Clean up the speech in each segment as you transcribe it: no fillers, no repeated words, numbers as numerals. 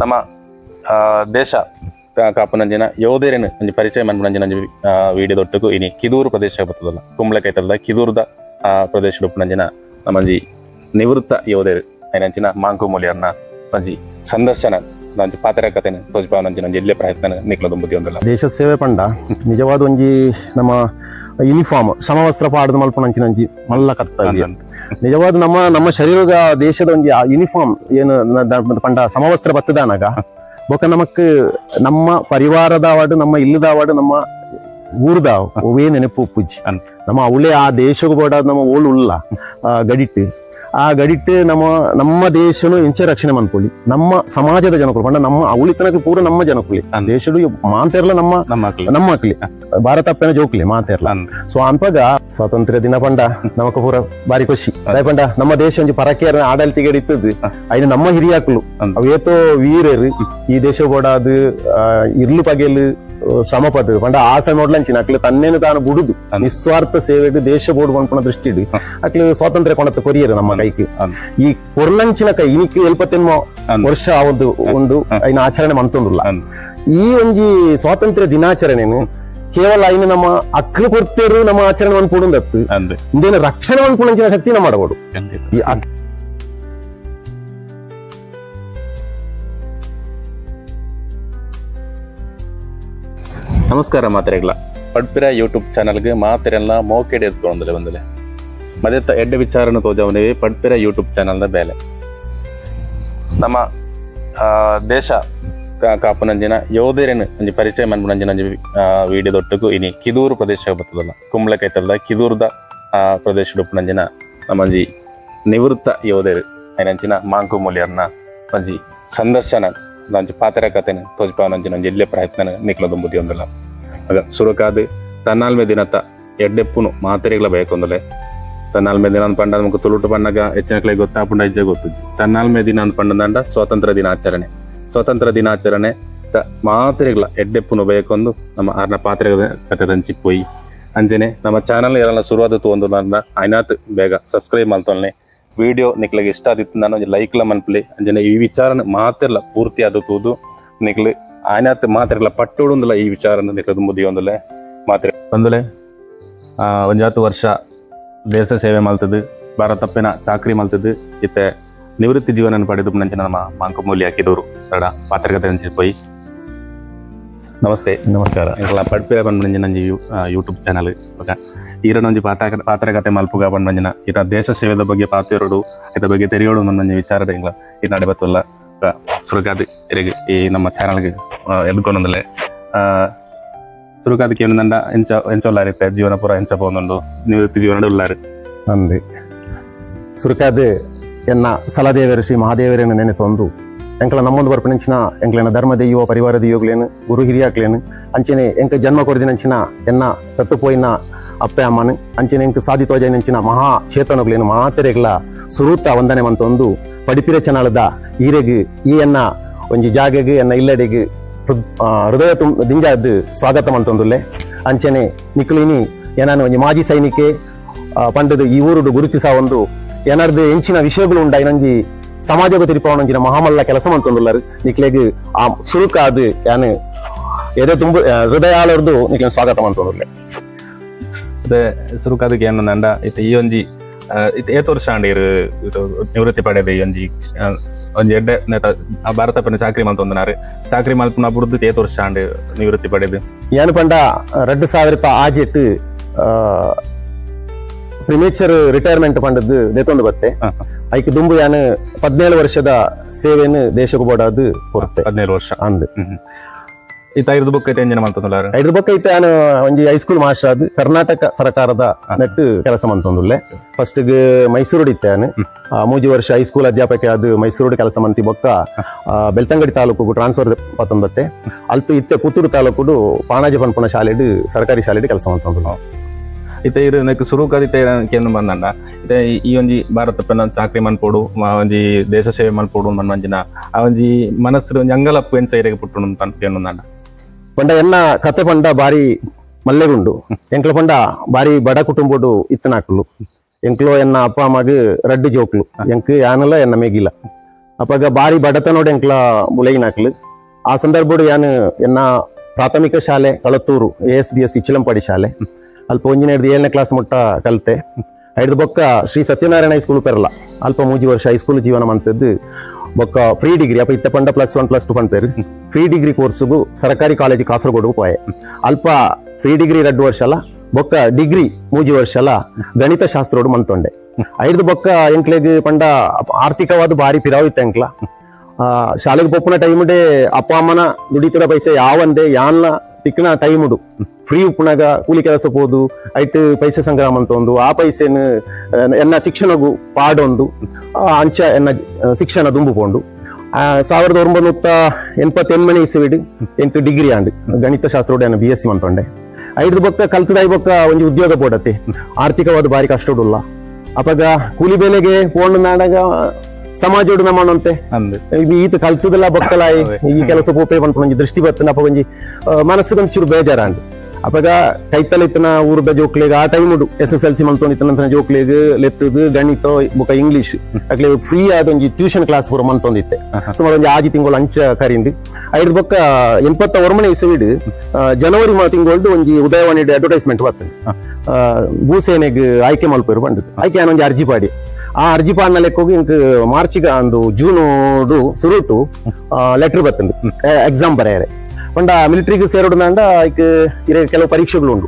ನಮ್ಮ ದೇಶ ಕಾಪುನಂಜಿನ ಯೋಧೇರೇನು ಒಂಜಿ ಪರಿಚಯ ಮನ್ಪುನಂಜಿನ ವಿಡಿಯೋ ದೊಟ್ಟುಗು ಇನಿ ಕಿದೂರು ಪ್ರದೇಶ ಬರ್ತದಲ್ಲ ಕುಂಬ್ಳ ಕೈತಲ್ದ ಕಿದೂರ್ದ ಪ್ರದೇಶ ಉಪ್ಪುನಂಜಿನ ನಮ್ಮಂಜಿ ನಿವೃತ್ತ ಯೋಧೇರು ಐನಂಚಿನ ಮಾಂಕು ಮೂಲಿಯರ್ನ ಒಂಜಿ ಸಂದರ್ಶನ ಒಂಜಿ ಪಾತ್ರ ಕಥೆನ ತೋಜಿಪಾವನಂಚಿನ ಒಂಜಿ ಎಲ್ಲೇ ಪ್ರಯತ್ನ ನಿಕ್ಲದ ಬುದ್ಧಿ ಒಂದಲ್ಲ. ದೇಶ ಸೇವೆ ಪಂಡ ನಿಜವಾದ ಒಂಜಿ ನಮ್ಮ ಯೂನಿಫಾರ್ಮ್ ಸಮವಸ್ತ್ರ ಪಾಡದ ಮಲ್ಪನಂಚಿನ ಒಂಜಿ ಮಲ್ಲ ಕರ್ತವ್ಯ. ನಿಜವಾದ ನಮ್ಮ ನಮ್ಮ ಶರೀರದ ದೇಶದ ಒಂಜಿ ಯೂನಿಫಾರ್ಮ್ ಏನು ಪಂಡ ಸಮವಸ್ತ್ರ ಬತ್ತದಾನಾಗ ಬೊಕ ನಮಕ್ ನಮ್ಮ ಪರಿವಾರದವಾಡು ನಮ್ಮ ಇಲ್ಲದವಾಡು ನಮ್ಮ ಊರ್ದ ಒವೇ ನೆನಪು ಪೂಜಿ ನಮ್ಮ ಅವಳೇ ಆ ದೇಶಕ್ಕೂ ಬೋಡ ನಮ್ಮ ಓಳು ಉಳ್ಳ ಗಡಿಟ್ಟು ಆ ಗಡಿಟ್ಟು ನಮ್ಮ ನಮ್ಮ ದೇಶನು ಎಂಚ ರಕ್ಷಣೆ ಮನ್ಕೊಳ್ಳಿ ನಮ್ಮ ಸಮಾಜದ ಜನಕುಲು ಪಂಡ ನಮ್ಮ ಅವಳಿತನಕ್ಕೆ ಪೂರ ನಮ್ಮ ಜನಕುಲಿ ದೇಶಡು ಮಾಂತೇರ್ಲ ನಮ್ಮ ನಮ್ಮ ಮಕ್ಳಿ ಭಾರತಪ್ಪನ ಜೋಕ್ಲಿ ಮಾತೇರ್ಲ. ಸೊ ಅನ್ಪಗ ಸ್ವಾತಂತ್ರ್ಯ ದಿನ ಪಂಡ ನಮಕ ಪೂರ ಬಾರಿ ಖುಷಿ ತಾಯಿ ಪಂಡ ನಮ್ಮ ದೇಶ ಒಂಜಿ ಪರಕೇರ ಆಡಳಿತಗೆ ಇತ್ತದು ಐನ ನಮ್ಮ ಹಿರಿಯಾಕ್ಲು ಅವೇತೋ ವೀರರು ಈ ದೇಶ ಬೋಡಾದು ಇರ್ಲು ಪಗೆಲು ಶ್ರಮಪದು ಪಂಡ ಆ ಸಮಯ ಅಕ್ಲು ತನ್ನೇನು ತಾನು ಬುಡುದು ನಿಸ್ವಾರ್ಥ ಸೇವೆಗೆ ದೇಶ ಬೋಡು ಪನ್ಪುನ ದೃಷ್ಟಿಡು ಅಕ್ಲು ಸ್ವಾತಂತ್ರ್ಯ ಕೊಣತ ಕೊರಿಯರು ನಮ್ಮ ಕೈಗೆ ಈ ಕೊರ್ಲಂಚಿನ ಕೈ ಇನಿಕ್ ಎಲ್ಪತ್ತೆನ್ಮೋ ವರ್ಷ ಒಂದು ಉಂಡು ಐನ ಆಚರಣೆ ಮಂತೊಂದುಲ್ಲ. ಈ ಒಂಜಿ ಸ್ವಾತಂತ್ರ್ಯ ದಿನಾಚರಣೆನು ಕೇವಲ ಐನ ನಮ್ಮ ಅಕ್ಲು ಕೊರ್ತೇರು ನಮ್ಮ ಆಚರಣೆ ಮನ್ಪುಡುಂದತ್ತು ಇಂದೇನು ರಕ್ಷಣೆ ಮನ್ಪುಣಂಚಿನ ಶಕ್ತಿ ನಮ್ಮ ಮಾಡಬಹುದು. ಈ ನಮಸ್ಕಾರ ಮಾತೆರೆಗ್ಲ ಪಡ್ಪಿರ ಯೂಟ್ಯೂಬ್ ಚಾನಲ್ಗೆ ಮಾತೆರೆಲ್ಲ ಮೋಕೆಡೆ ಎತ್ಕೊಂಡಲೆ ಬಂದಲೆ ಮದೆತ್ತ ಎಡ್ಡೆ ವಿಚಾರನ ತೋಜವನೇವಿ ಪಡ್ಪಿರ ಯೂಟ್ಯೂಬ್ ಚಾನಲ್ನ ಬೇಲೆ. ನಮ್ಮ ದೇಶ ಕಾಪುನಂಜಿನ ಯೋಧೇರೇನು ಒಂಜಿ ಪರಿಚಯ ಮನ್ಪುನಂಜಿನ ಒಂಜಿ ವಿಡಿಯೋ ದೊಟ್ಟುಗು ಇನಿ ಕಿದೂರು ಪ್ರದೇಶ ಬರ್ತದಲ್ಲ ಕುಂಬ್ಳ ಕೈತಲ್ದ ಕಿದೂರ್ದ ಪ್ರದೇಶ ಉಪ್ಪುನಂಜಿನ ನಮ್ಮಂಜಿ ನಿವೃತ್ತ ಯೋಧೇರು ಐನಂಚಿನ ಮಾಂಕು ಮೂಲಿಯರ್ನ ಒಂಜಿ ಸಂದರ್ಶನ ಒಂಜಿ ಪಾತ್ರ ಕಥೆನ ತೋಜಿಪಾವನಂಚಿನ ಒಂಜಿ ಎಲ್ಲೇ ಪ್ರಯತ್ನ ನಿಕ್ಲದ ಬುದ್ಧಿ ಒಂದಲ್ಲ. ಆಗ ಸುರುಕಾದ ತನ್ನಾಲ್ಮೆ ದಿನತ್ತ ಎಡ್ಡೆಪ್ಪುನು ಮಾತೆರೆಗ್ಲ ಬೇಕೊಂದಲೆ ತನ್ನಾಲ್ಮೆ ದಿನ ಅಂದ್ ಪಂಡ ನಮಕ್ ತುಳುಟು ಪಣ್ಣಗ ಹೆಚ್ಚಿನ ಗೊತ್ತಾಪುಂಡ ಇಜ್ಜೆ ಗೊತ್ತುಜ್ಜಿ. ತನ್ನಾಲ್ಮೆ ದಿನ ಅಂದ್ ಪಂಡಂಡ ಸ್ವಾತಂತ್ರ್ಯ ದಿನಾಚರಣೆ ಸ್ವಾತಂತ್ರ್ಯ ದಿನಾಚರಣೆ ಮಾತೆರೆಗ್ಲ ಎಡ್ಡೆಪ್ಪುನು ಬೇಕೊಂದು ನಮ್ಮ ಆರ್ನ ಪಾತ್ರೆ ಕತೆ ದಂಚಿಪ್ಪೋಯಿ ಅಂಜನೆ ನಮ್ಮ ಚಾನಲ್ ಯಾರೆಲ್ಲ ಶುರುವಾದ ತೋಂದು ಐನಾತ್ ಬೇಗ ಸಬ್ಸ್ಕ್ರೈಬ್ ಮಾಡ್ತೊಲ್ನೆ ವಿಡಿಯೋ ನಿಕ್ಲಿಗೆ ಇಷ್ಟ ಆದಿತ್ತು ನಾನು ಒಂಜಿ ಲೈಕ್ಲ ಮನ್ಪಲಿ ಅಂಜನೆ ಈ ವಿಚಾರನ ಮಾತೆರ್ಲ ಪೂರ್ತಿ ಆದ ತೂದು ನಿಕ್ಲು ಆಯ್ನಾತ್ ಮಾತೆರ್ಲ ಪಟ್ಟುಡುಂದಲ ಈ ವಿಚಾರನ ನಿಕ್ಲದ ಮುದಿಯೊಂದಲೆ ಮಾತ್ರೆ ಬಂದಲೆ ಒಂಜಾತು ವರ್ಷ ದೇಶ ಸೇವೆ ಮಲ್ತದು ಭಾರತಪ್ಪನ ಚಾಕ್ರಿ ಮಲ್ತದು ಇತ್ತೆ ನಿವೃತ್ತಿ ಜೀವನ ಪಡೆದು ನಂಚಿನ ನಮ್ಮ ಮಾಂಕು ಮೂಲಿ ಹಾಕಿದವರು ತಡ ಪಾತ್ರಕತೆ ಅನ್ಸಿಪೋಯಿ. ನಮಸ್ತೆ. ನಮಸ್ಕಾರ. ಪಡ್ಪಿರ ಬಂದು ನಂಜಿ YouTube channel okay ಈರನ ಒಂಜಿ ಪಾತ್ರಕತೆ ಮಲ್ಪುಗ ಬಂದಂಜಿನ ಈರ ದೇಶ ಸೇವೆದ ಬಗ್ಗೆ ಪಾತೆರಡು ಇದ್ರ ಬಗ್ಗೆ ತೆರೆಯೋಡು ನಂಜಿ ವಿಚಾರದ ಇಂಗ್ಲ ಈ ನಡೆ ಬತ್ತಲ್ಲ ಸುರುಕಾದ ಇರೆಗ್ ಈ ನಮ್ಮ ಚಾನಲ್ಗೆ ಎದ್ಕೊಂಡಂದಲೆ ಸುರುಕಾದಕ್ಕೆ ಏನಂದ ಎಂಚ ಎಂಚೊಲ್ಲಾರಿತ್ತೆ ಜೀವನ ಪೂರ ಎಂಚ ಪೋಂದುಂಡು ನಿವೃತ್ತಿ ಜೀವನ ಉಲ್ಲಾರು ಅಂದೆ ಸುರುಕಾದ ಎನ್ನ ಸ್ಥಳದೇವರು ಶ್ರೀ ಮಹಾದೇವರನ್ನು ನೆನೆ ತಂದು ಎಂಕಲ ನಮ್ಮೊಂದು ಬರ್ಪಣಂಚಿನ ಎಂಕ್ಲೆನ ಧರ್ಮ ದೈವ ಪರಿವಾರ ದೈವಗಳೇನು ಗುರು ಹಿರಿಯಾಕ್ಲೇನು ಅಂಚನೆ ಎಂಕ ಜನ್ಮ ಕೊರದಿನಂಚಿನ ಎನ್ನ ತತ್ತುಪೋಯಿನ ಅಪ್ಪೆ ಅಮ್ಮನು ಅಂಚನೆ ಎಂಕ ಸಾಧಿತೋಜನಂಚಿನ ಮಹಾ ಚೇತನಗಳೇನು ಮಾತೆರೆಗ್ಲ ಸುರೂತ ವಂದನೆ ಮಂತೊಂದು ಪಡಿಪಿರ ಚನಾಳದ ಈರೆಗ್ ಈ ಎನ್ನ ಒಂಜಿ ಜಾಗೆಗ್ ಎನ್ನ ಇಲ್ಲಡೆಗ್ ಹೃದಯ ದಿಂಜಾದ್ ಸ್ವಾಗತ ಮಂತೊಂದುಲ್ಲೆ. ಅಂಚನೆ ನಿಕ್ಲಿನಿ ಏನಾನು ಒಂಜಿ ಮಾಜಿ ಸೈನಿಕೆ ಪಂಡದ ಈ ಊರುಡು ಗುರುತಿಸ ಒಂದು ಏನಾರ್ದು ಎಂಚಿನ ವಿಷಯಗಳು ಉಂಡ ಇನ್ನೊಂಜಿ ಸಮಾಜಕ್ಕೆ ತಿರುಪವನಂಚಿನ ಮಹಾಮಲ್ಲ ಕೆಲಸ ಮಂತೊಂದುಲ್ಲರು ನಿಕ್ಲೆಗ್ ಆ ಸುರುಕಾದು ಯಾನು ಎದೆ ತುಂಬ ಹೃದಯಾಳರ್ದು ನಿಕ್ಲೆನ್ ಸ್ವಾಗತ ಮಂತೊಂದುಲ್ಲೆ. ಅದೇ ಸುರುಕಾದಕ್ಕೆ ಏನಂದ ಇತ್ತೆ ಈ ಒಂಜಿ ಇತ್ತೆ ಏತ್ ವರ್ಷ ಆಂಡ್ ಇರು ನಿವೃತ್ತಿ ಪಡೆದ ಈ ಒಂಜಿ ಒಂಜಿ ಎಡ್ಡೆ ಭಾರತ ಪಂಡ ಚಾಕ್ರಿ ಮಲ್ತೊಂದನಾರು ಚಾಕ್ರಿ ಮಲ್ಪುನ ಬುಡ್ದು ಏತ್ ವರ್ಷ ಆಂಡ್ ನಿವೃತ್ತಿ ಪಡೆದು ಏನು ಪಂಡ 2006 ಪ್ರಿಮೇಚರ್ ರಿಟೈರ್ಮೆಂಟ್ ಪಂಡದ್ದು ದೇತೊಂದು ಬತ್ತೆ ಐಕ್ ದುಂಬು ಯಾನು 17 ವರ್ಷದ ಸೇವೆಯನ್ನು ದೇಶಕ್ಕೆ ಬೋಡಾದು ಕೊರ್ತೆ 17 ವರ್ಷ ಅಂದು ಈತ ಐದು ಬುಕ್ ಐತೆ ಎಂಜಿನ ಮಂತೊಂದುಲ್ಲಾರು ಐದು ಬುಕ್ ಐತೆ ಯಾನು ಒಂಜಿ high school master ಆದ್ ಕರ್ನಾಟಕ ಸರ್ಕಾರದ ನೆಟ್ಟು ಕೆಲಸ ಮಂತೊಂದುಲ್ಲೆ. ಫಸ್ಟ್ ಮೈಸೂರು ಇತ್ತೆ ಯಾನು 3 ವರ್ಷ ಹೈಸ್ಕೂಲ್ ಅಧ್ಯಾಪಕ ಅದು ಮೈಸೂರು ಕೆಲಸ ಮಂತಿ ಬೊಕ್ಕ ಬೆಳ್ತಂಗಡಿ ತಾಲೂಕು ಟ್ರಾನ್ಸ್ಫರ್ ಪತ್ತೊಂಬತ್ತೆ ಅಲ್ತು ಇತ್ತೆ ಪುತ್ತೂರು ತಾಲೂಕು ಪಾಣಾಜಿ ಪನ್ಪುನ ಶಾಲೆಡು ಸರ್ಕಾರಿ ಶಾಲೆಡು ಕೆಲಸ ಮಂತೊಂದುಲ್ಲ. ಇತ್ತೆ ಇರು ನೆಕ್ ಸುರುಕಾದಿತ್ತೆ ಕೇಂದ್ರ ಬಂದಂಡ ಇತ್ತೆ ಈ ಒಂಜಿ ಭಾರತ ಪೆನ್ನ ಚಾಕ್ರಿ ಮನ್ಪೋಡು ಒಂಜಿ ದೇಶ ಸೇವೆ ಮನ್ಪೋಡು ಮನ್ಮಂಜಿನ ಆ ಒಂಜಿ ಮನಸ್ಸು ಒಂಜಿ ಅಂಗಲಪ್ಪು ಎಂಚ ಇರೆಗೆ ಪುಟ್ಟುಂಡು ಕೇಂದ್ರ ಪಂಡ ಎನ್ನ ಕತೆ ಪಂಡ ಬಾರಿ ಮಲ್ಲೆಗುಂಡು ಎಂಕ್ಲ ಪಂಡ ಬಾರಿ ಬಡ ಕುಟುಂಬಡು ಇತ್ತನಾಕ್ಲು ಎಂಕ್ಲೋ ಎನ್ನ ಅಪ್ಪ ಅಮ್ಮಗ್ ರಡ್ಡು ಜೋಕ್ಲು ಎಂಕ್ ಯಾನಲ ಎನ್ನ ಮೇಗಿಲ್ಲ. ಅಪಗ ಬಾರಿ ಬಡತನೋಡು ಎಂಕ್ಲ ಬುಲೆಯಿನಾಕ್ಲು. ಆ ಸಂದರ್ಭಡು ಯಾನು ಎನ್ನ ಪ್ರಾಥಮಿಕ ಶಾಲೆ ಕಳತ್ತೂರು ASBS ಇಚ್ಚಿಲಂಪಾಡಿ ಶಾಲೆ ಅಲ್ಪ 1ನೇ 7ನೇ ಕ್ಲಾಸ್ ಮುಟ್ಟ ಕಲಿತೆ. ಐದು ಬೊಕ್ಕ ಶ್ರೀ ಸತ್ಯನಾರಾಯಣ ಹೈಸ್ಕೂಲ್ ಪೆರಲ ಅಲ್ಪ 3 ವರ್ಷ ಹೈಸ್ಕೂಲ್ ಜೀವನ ಮಂತದ್ದು. ಬೊಕ್ಕ ಫ್ರೀ ಡಿಗ್ರಿ ಅಪ್ಪ ಇತ್ತ ಪಂಡ +1 +2 ಪನ್ಪೇರು ಫ್ರೀ ಡಿಗ್ರಿ ಕೋರ್ಸ್ಗು ಸರ್ಕಾರಿ ಕಾಲೇಜ್ ಕಾಸರಗೋಡು ಪೋಯೆ. ಅಲ್ಪ ಫ್ರೀ ಡಿಗ್ರಿ 2 ವರ್ಷ ಅಲ್ಲ, ಬೊಕ್ಕ ಡಿಗ್ರಿ 3 ವರ್ಷ ಅಲ್ಲ ಗಣಿತ ಶಾಸ್ತ್ರೋಡು ಮಂತೊಂಡೆ. ಐದು ಬೊಕ್ಕ ಎಂಕ್ಲೆಗ್ ಪಂಡ ಆರ್ಥಿಕವಾದ ಬಾರಿ ಪಿರಾವಿತ್ತು ಎಂಕ್ಲ. ಶಾಲೆಗೆ ಪೊಪ್ಪುನ ಟೈಮುಡೆ ಅಪ್ಪ ಅಮ್ಮನ ದುಡಿತದ ಪೈಸೆ ಯಾವಂದೆ ಯಾನ್ನ ತಿಕ್ಕನ ಟೈಮುಡು ಫ್ರೀ ಉಪ್ಪುನಾಗ ಕೂಲಿ ಕೆಲಸ ಪೋದು ಐಟ್ ಪೈಸೆ ಸಂಗ್ರಹ ಅಂತೊಂದು ಆ ಪೈಸೆನು ಎನ್ನ ಶಿಕ್ಷಣಗೂ ಪಾಡೊಂದು ಅಂಚ ಎನ್ನ ಶಿಕ್ಷಣ ದುಂಬುಕೊಂಡು 1988 ಇಸವಿಡು ಎಂಟು ಡಿಗ್ರಿ ಆಂಡ್ ಗಣಿತ ಶಾಸ್ತ್ರೋಡು ಎನ್ನ BSc ಮಂತೊಂಡೆ. ಐದು ಬೊಕ್ಕ ಕಲ್ತದ ಬೊಕ್ಕ ಒಂಜಿ ಉದ್ಯೋಗ ಪೋಡತ್ತೆ ಆರ್ಥಿಕವಾದ ಬಾರಿ ಕಷ್ಟಡುಲ್ಲ. ಅಪಗ ಕೂಲಿ ಬೆಲೆಗೆ ಪೋಂಡು ನಾಡಗ ಸಮಾಜೋಡು ನಮ್ಮನಂತೆ ಈತ ಕಲ್ತದಲ್ಲ ಬೊಕ್ಕಲಾಯಿ ಈ ಕೆಲಸ ಪೋಪೆ ಪನ್ಪುನ ಒಂಜಿ ದೃಷ್ಟಿ ಬತ್ತನ ಅಪ ಒಂಜಿ ಮನಸ್ಸುಗೊಂಚೂರು ಒಂಚೂರು ಬೇಜಾರಾಂಡ್. ಅಪಗ ಕೈತಲ ಇತ್ತನ ಊರದ ಜೋಕ್ಲೆಗ್ ಆ ಟೈಮುಡು SSLC ಮಂತೊಂದು ಇತ್ತನಂತನ ಜೋಕ್ಲೆಗ್ ಲೆತ್ತದು ಗಣಿತ ಬೊಕ ಇಂಗ್ಲೀಷ್ ಅಕ್ಲೆ ಫ್ರೀ ಆದ ಒಂಜಿ ಟ್ಯೂಷನ್ ಕ್ಲಾಸ್ ಪೂರ ಮಂತೊಂದಿತ್ತೆ. ಸುಮಾರು ಒಂಜಿ 6 ತಿಂಗಳು ಅಂಚ ಕರಿಂದು. ಐದು ಬೊಕ್ಕ 89ನೇ ಇಸವಿಡು ಜನವರಿ ತಿಂಗಳು ಒಂಜಿ ಉದಯವಾಣಿ ಅಡ್ವರ್ಟೈಸ್ಮೆಂಟ್ ಬರ್ತದೆ ಭೂಸೇನೆಗ್ ಆಯ್ಕೆ ಮಲ್ಪೇರು ಬಂದದ್ದು. ಆಯ್ಕೆ ಒಂಜಿ ಅರ್ಜಿ ಪಾಡಿ ಆ ಅರ್ಜಿ ಪಾಡ್ನ ಲೆಕ್ಕೋಗಿ ಇಂಕ್ ಮಾರ್ಚಿಗೆ ಅಂದು ಜೂನ್ ಸುರುಟು ಲೆಟರ್ ಬರ್ತದೆ ಎಕ್ಸಾಮ್ ಬರೆಯರೆ. ಪಂಡ ಮಿಲಿಟರಿಗೆ ಸೇರೋಡು ಐಕ್ ಇರೆ ಕೆಲವು ಪರೀಕ್ಷೆಗಳು ಉಂಟು.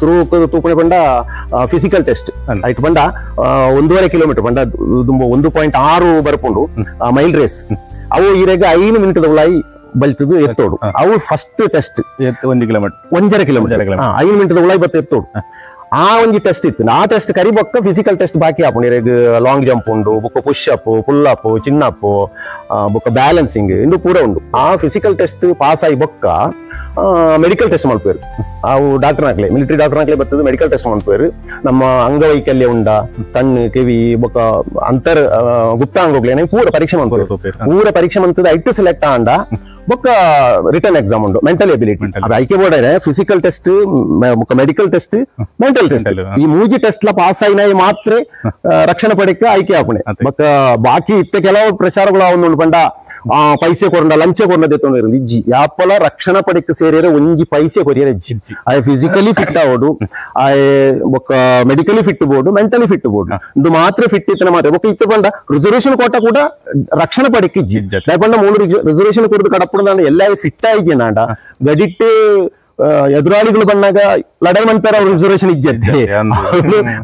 ಸುರು ತೂಪಣೆ ಪಂಡ ಫಿಸಿಕಲ್ ಟೆಸ್ಟ್ ಐಟ್ ಪಂಡ 1.5 ಕಿಲೋಮೀಟರ್ ಪಂಡ 1.6 ಬರ್ಪುಂಡು ಮೈಲ್ ರೇಸ್. ಅವು ಇರೆಗ 5 ಮಿನಿಟ್ ಉಳಾಯಿ ಬಲ್ತದು ಎತ್ತೋಡು. ಅವು first test 1 kilometre 1.5 kilometre 5 minute ಉಳಾಯಿ ಬತ್ತ ಎತ್ತೋಡು. ಆ ಒಂಜಿ ಟೆಸ್ಟ್ ಇತ್ತು. ಆ ಟೆಸ್ಟ್ ಕರಿ ಬೊಕ್ಕ ಫಿಸಿಕಲ್ ಟೆಸ್ಟ್ ಬಾಕಿ ಆಪುಂಡು. ಇರೆಗ್ ಲಾಂಗ್ ಜಂಪ್ ಉಂಡು, ಬೊಕ್ಕ push up, pull up, chin up, ಬೊಕ್ಕ ಬ್ಯಾಲೆನ್ಸಿಂಗ್ ಇಂದು ಪೂರ ಉಂಡು. ಆ physical test pass ಆಯಿ ಬೊಕ್ಕ ಮೆಡಿಕಲ್ ಟೆಸ್ಟ್ ಮಲ್ಪೇರು. ಅವು ಡಾಕ್ಟರ್ ಹಾಕ್ಲೆ ಮಿಲಿಟರಿ ಡಾಕ್ಟರ್ ಹಾಕ್ಲೆ ಬರ್ತದೆ ಮೆಡಿಕಲ್ ಟೆಸ್ಟ್ ಮಲ್ಪೇರು. ನಮ್ಮ ಅಂಗವೈಕಲ್ಯ ಉಂಡ, ಕಣ್ಣು ಕಿವಿ ಬೊಕ್ಕ ಅಂತರ್ ಗುಪ್ತಾಂಗೋಗ್ಲೇನೆ ಪೂರ ಪರೀಕ್ಷೆ ಮಲ್ಪೇರು. ಪೂರ ಪರೀಕ್ಷೆ ಮಂತದ ಐಟ್ ಸೆಲೆಕ್ಟ್ ಆಂಡ ಬೊಕ್ಕ ರಿಟರ್ನ್ ಎಕ್ಸಾಮ್ ಉಂಡು ಮೆಂಟಲ್ ಎಬಿಲಿಟಿ. ಅದು ಆಯ್ಕೆ board physical test ಬೊಕ್ಕ medical test mental test ಈ ಮೂಜಿ ಟೆಸ್ಟ್ ಲ ಪಾಸ್ ಆಯಿನ ಮಾತ್ರ ರಕ್ಷಣಾ ಪಡೆಕ್ಕೆ ಆಯ್ಕೆ ಆಪುಣೆ. ಬೊಕ್ಕ ಬಾಕಿ ಇತ್ತ ಕೆಲವು ಪ್ರಚಾರಗಳು ಅವನು ಪಂಡ ಪೈಸೆ ಕೊರಂಡ ಲಂಚ ಕೊರಂಡ ದೆತ್ತೊಂದು ಇಜ್ಜಿ. ಯಾಪಲ ರಕ್ಷಣಾ ಪಡೆಕ್ಕೆ ಸೇರಿಯರೆ ಒಂಜಿ ಪೈಸೆ ಕೊರಿಯರೆ ಇಜ್ಜಿ. ಆಯ್ ಫಿಸಿಕಲಿ ಫಿಟ್ ಆವಡು, ಆಯ್ ಬೊಕ್ಕ medically fit board, mentally fit board. ಇದು ಮಾತ್ರ ಫಿಟ್ ಇತ್ತನ ಮಾತ್ರ ಬೊಕ್ಕ ಇತ್ತ ಪಂಡ ರಿಸರ್ವೇಶನ್ ಕೋಟ ಕೂಡ ರಕ್ಷಣಾ ಪಡೆಕ್ಕೆ ಇಜ್ಜಿ. ಪಂಡ ಮೂಲು ರಿಸರ್ವೇಶನ್ ಕೊರದು ಕಡಪುಡ ಎಲ್ಲ ಫಿಟ್ ಆಯಿಜೆ ನಾಂಡ ಗಡಿಟ್ಟು ಎದುರಾಳಿಗಳು ಬಂದಾಗ ಲಡಾಯಿ ಮನ್ಪೇರ ಅವ್ರ ರಿಸರ್ವೇಶನ್ ಇಜ್ಜೆ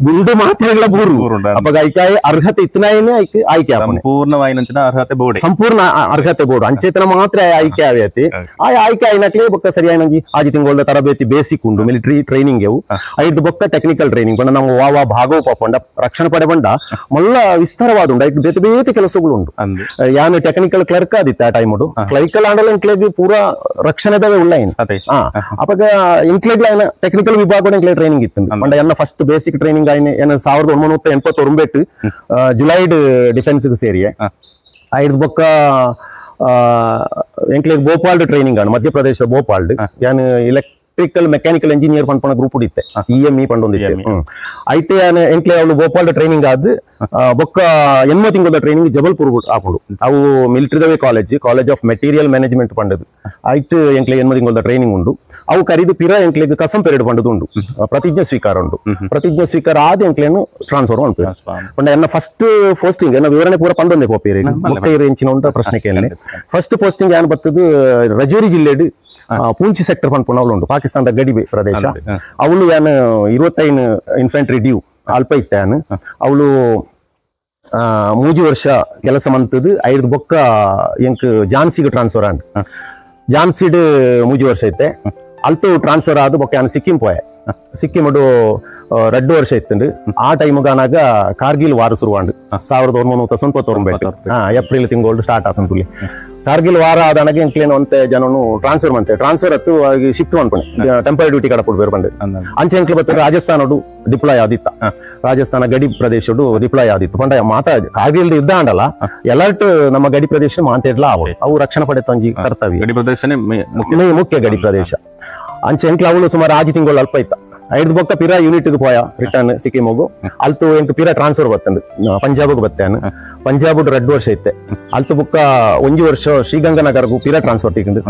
ಗುಂಡು ಮಾತ್ರೆಗಳ ಬೂರು. ಅಪ್ಪ ಐಕಾಯ ಅರ್ಹತೆ ಇತ್ತನಾಯನೆ ಆಯ್ಕೆ ಆಯ್ಕೆ ಸಂಪೂರ್ಣವಾಗಿ ಅರ್ಹತೆ ಬೋರ್ಡ್ ಸಂಪೂರ್ಣ ಅರ್ಹತೆ ಬೋರ್ಡ್ ಅಂಚೇತನ ಮಾತ್ರ ಆಯ್ಕೆ ಆವ್ಯತಿ. ಆ ಆಯ್ಕೆ ಆಯ್ನಕ್ಲೆ ಬೊಕ್ಕ ಸರಿಯಾಗಿ ಆಜಿ ತಿಂಗಳ ತರಬೇತಿ ಬೇಸಿಕ್ ಉಂಡು ಮಿಲಿಟರಿ ಟ್ರೈನಿಂಗ್ ಅವು. ಐದು ಬೊಕ್ಕ ಟೆಕ್ನಿಕಲ್ ಟ್ರೈನಿಂಗ್ ಪಂಡ ನಾವು ವಾ ಭಾಗವು ಪಾಪಂಡ ರಕ್ಷಣೆ ಪಡೆ ಬಂಡ ಮಲ್ಲ ವಿಸ್ತಾರವಾದ ಉಂಡು. ಐಟ್ ಬೇತೆ ಬೇತೆ ಕೆಲಸಗಳು ಉಂಡು. ಯಾನು ಟೆಕ್ನಿಕಲ್ ಕ್ಲರ್ಕ್ ಆದಿತ್ತ ಆ ಟೈಮ್ ಕ್ಲರಿಕಲ್ ಆಂಡಲ ಎಂಕ್ಲೆಗ್ ಪೂರಾ ರಕ್ಷಣೆದವೇ ಉಳ್ಳ. ಅಪಗ ಎಂಕ್ಲೆಗ್ ಟೆಕ್ನಿಕಲ್ ವಿಭಾಗ ಎಂಕ್ಲೆ ಟ್ರೈನಿಂಗ್ ಇತ್ತು. ಪಂಡ ಎನ್ನ first basic training ಆಯ್ನೆ ಎನ್ನ 1989 ಜುಲೈಡ್ ಡಿಫೆನ್ಸ್ ಸೇರಿಯೆ. ಐದು ಬೊಕ್ಕ ಎಂಕ್ಲೆಗ್ ಭೋಪಾಲ್ಡ್ ಟ್ರೈನಿಂಗ್ ಆಂಡ್ ಮಧ್ಯಪ್ರದೇಶ ಭೋಪಾಲ್ಡ್. ಯಾನು electrical mechanical engineer ಪನ್ಪನ group ಇತ್ತೆ EME ಪಂಡೊಂದಿತ್ತೆ. ಐತೆ ಯಾನು ಎಂಕ್ಲೆ ಅವಳು ಭೋಪಾಲ್ಡ್ ಟ್ರೈನಿಂಗ್ ಆದ್ ಬೊಕ್ಕ 80 ತಿಂಗಳ ಟ್ರೈನಿಂಗ್ ಜಬಲ್ಪುರ್ ಆಪುಂಡು. ಅವು ಮಿಲಿಟರಿದವೇ college college of material management ಪಂಡದು. ಐಟ್ ಎಂಕ್ಲೆ 80 ತಿಂಗಳ ಟ್ರೈನಿಂಗ್ ಉಂಡು. ಅವು ಕರಿದು ಪಿರ ಎಂಕ್ಲೆಗ್ ಕಸಂ ಪೆರೇಡ್ ಪಂಡದು ಉಂಡು, ಪ್ರತಿಜ್ಞೆ ಸ್ವೀಕಾರ ಉಂಡು. ಪ್ರತಿಜ್ಞೆ ಸ್ವೀಕಾರ ಆದ ಎಂಕ್ಲೇನು ಟ್ರಾನ್ಸ್ಫರ್ ಉಂಟು. ಪಂಡ ಎನ್ನ ಫಸ್ಟ್ ಪೋಸ್ಟಿಂಗ್ ಎನ್ನ ವಿವರಣೆ ಪೂರ ಪಂಡೊಂದೆ ಪೋಪೇರಿ ಬೊಕ್ಕ ಎಂಚಿನ ಉಂಟ ಪ್ರಶ್ನೆ ಕೇಳನೆ. ಫಸ್ಟ್ ಪೋಸ್ಟಿಂಗ್ ಯಾನ್ ಬತ್ತದು ರಜೌರಿ ಜಿಲ್ಲೆಡ್ ಪೂಂಚಿ ಸೆಕ್ಟರ್ ಪನ್ಪುನ ಅವಳು ಉಂಟು, ಪಾಕಿಸ್ತಾನದ ಗಡಿ ಪ್ರದೇಶ. ಅವಳು ಯಾನು 25 ಇನ್ಫೆಂಟ್ರಿ ಡ್ಯೂ ಅಲ್ಪ ಇತ್ತೆ ಯಾನು. ಅವಳು 3 ವರ್ಷ ಕೆಲಸ ಮಂತದ್ದು. ಐದು ಬೊಕ್ಕ ಎಂಕ್ ಝಾನ್ಸಿಗೆ ಟ್ರಾನ್ಸ್ಫರ್ ಆಂಡ್. ಝಾನ್ಸಿಡ್ 3 ವರ್ಷ ಇತ್ತೆ. ಅಲ್ತು ಟ್ರಾನ್ಸ್ಫರ್ ಆದ ಬೊಕ್ಕ ಯಾನು ಸಿಕ್ಕಿಂ ಪೋಯೆ. ಸಿಕ್ಕಿಮಡು 2 ವರ್ಷ ಇತ್ತುಂಡು. ಆ ಟೈಮ್ ಆನಾಗ ಕಾರ್ಗಿಲ್ ವಾರ ಶುರುವಾಂಡು 1999 ಏಪ್ರಿಲ್ ತಿಂಗಳು ಸ್ಟಾರ್ಟ್ ಆತಂತುಲಿ. ಕಾರ್ಗಿಲ್ ವಾರ ಆದನಾಗ ಎಂಕ್ಲೇನು ಅಂತೆ ಜನನು ಟ್ರಾನ್ಸ್ಫರ್ ಮಂತೆ ಟ್ರಾನ್ಸ್ಫರ್ ಹತ್ತು ಶಿಫ್ಟ್ ಮಾಡ್ಕೊಂಡು ಟೆಂಪರರಿ ಡ್ಯೂಟಿ ಕಡ ಕೊಡ್ಬೇಕು ಬಂದೆ. ಅಂಚೆ ಎಂಕ್ಲೆ ಬತ್ತ ರಾಜಸ್ಥಾನಡು ಡಿಪ್ಲಾಯ್ ಆದಿತ್ತ, ರಾಜಸ್ಥಾನ ಗಡಿ ಪ್ರದೇಶಡು ಡಿಪ್ಲಾಯ್ ಆದಿತ್ತು. ಪಂಡ ಮಾತಾ ಕಾರ್ಗಿಲ್ ಯುದ್ಧ ಆಂಡಲ್ಲ ಎಲರ್ಟ್ ನಮ್ಮ ಗಡಿ ಪ್ರದೇಶ ಮಾತಾಡ್ಲಾ ಅವು ಅವು ರಕ್ಷಣೆ ಪಡೆತ ಒಂಜಿ ಕರ್ತವ್ಯ. ಗಡಿ ಪ್ರದೇಶನೇ ಮುಖ್ಯ ಗಡಿ ಪ್ರದೇಶ. ಅಂಚೆ ಎಂಕ್ಲೆ ಅವಳು ಸುಮಾರು 6 ತಿಂಗಳು ಅಲ್ಪ ಇತ್ತ. ಐದು ಬೊಕ್ಕ ಪಿರಾ ಯೂನಿಟ್ ಪೋಯ ರಿಟರ್ನ್ ಸಿಕ್ಕಿಮ್ ಹೋಗು ಅಲ್ತು ಎಂಕ್ ಪಿರಾ ಟ್ರಾನ್ಸ್ಫರ್ ಬತ್ತಂದು ಪಂಜಾಬ್ಗೆ ಬತ್ತೇನು ಪಂಜಾಬ್ 2 ವರ್ಷ ಇತ್ತೆ ಅಲ್ತು ಬೊಕ್ಕ 1 ವರ್ಷ ಶ್ರೀಗಂಗಾನಗರಗೂ ಪಿರಾ ಟ್ರಾನ್ಸ್ಫರ್ ತಿಕ್ಕಿಂದು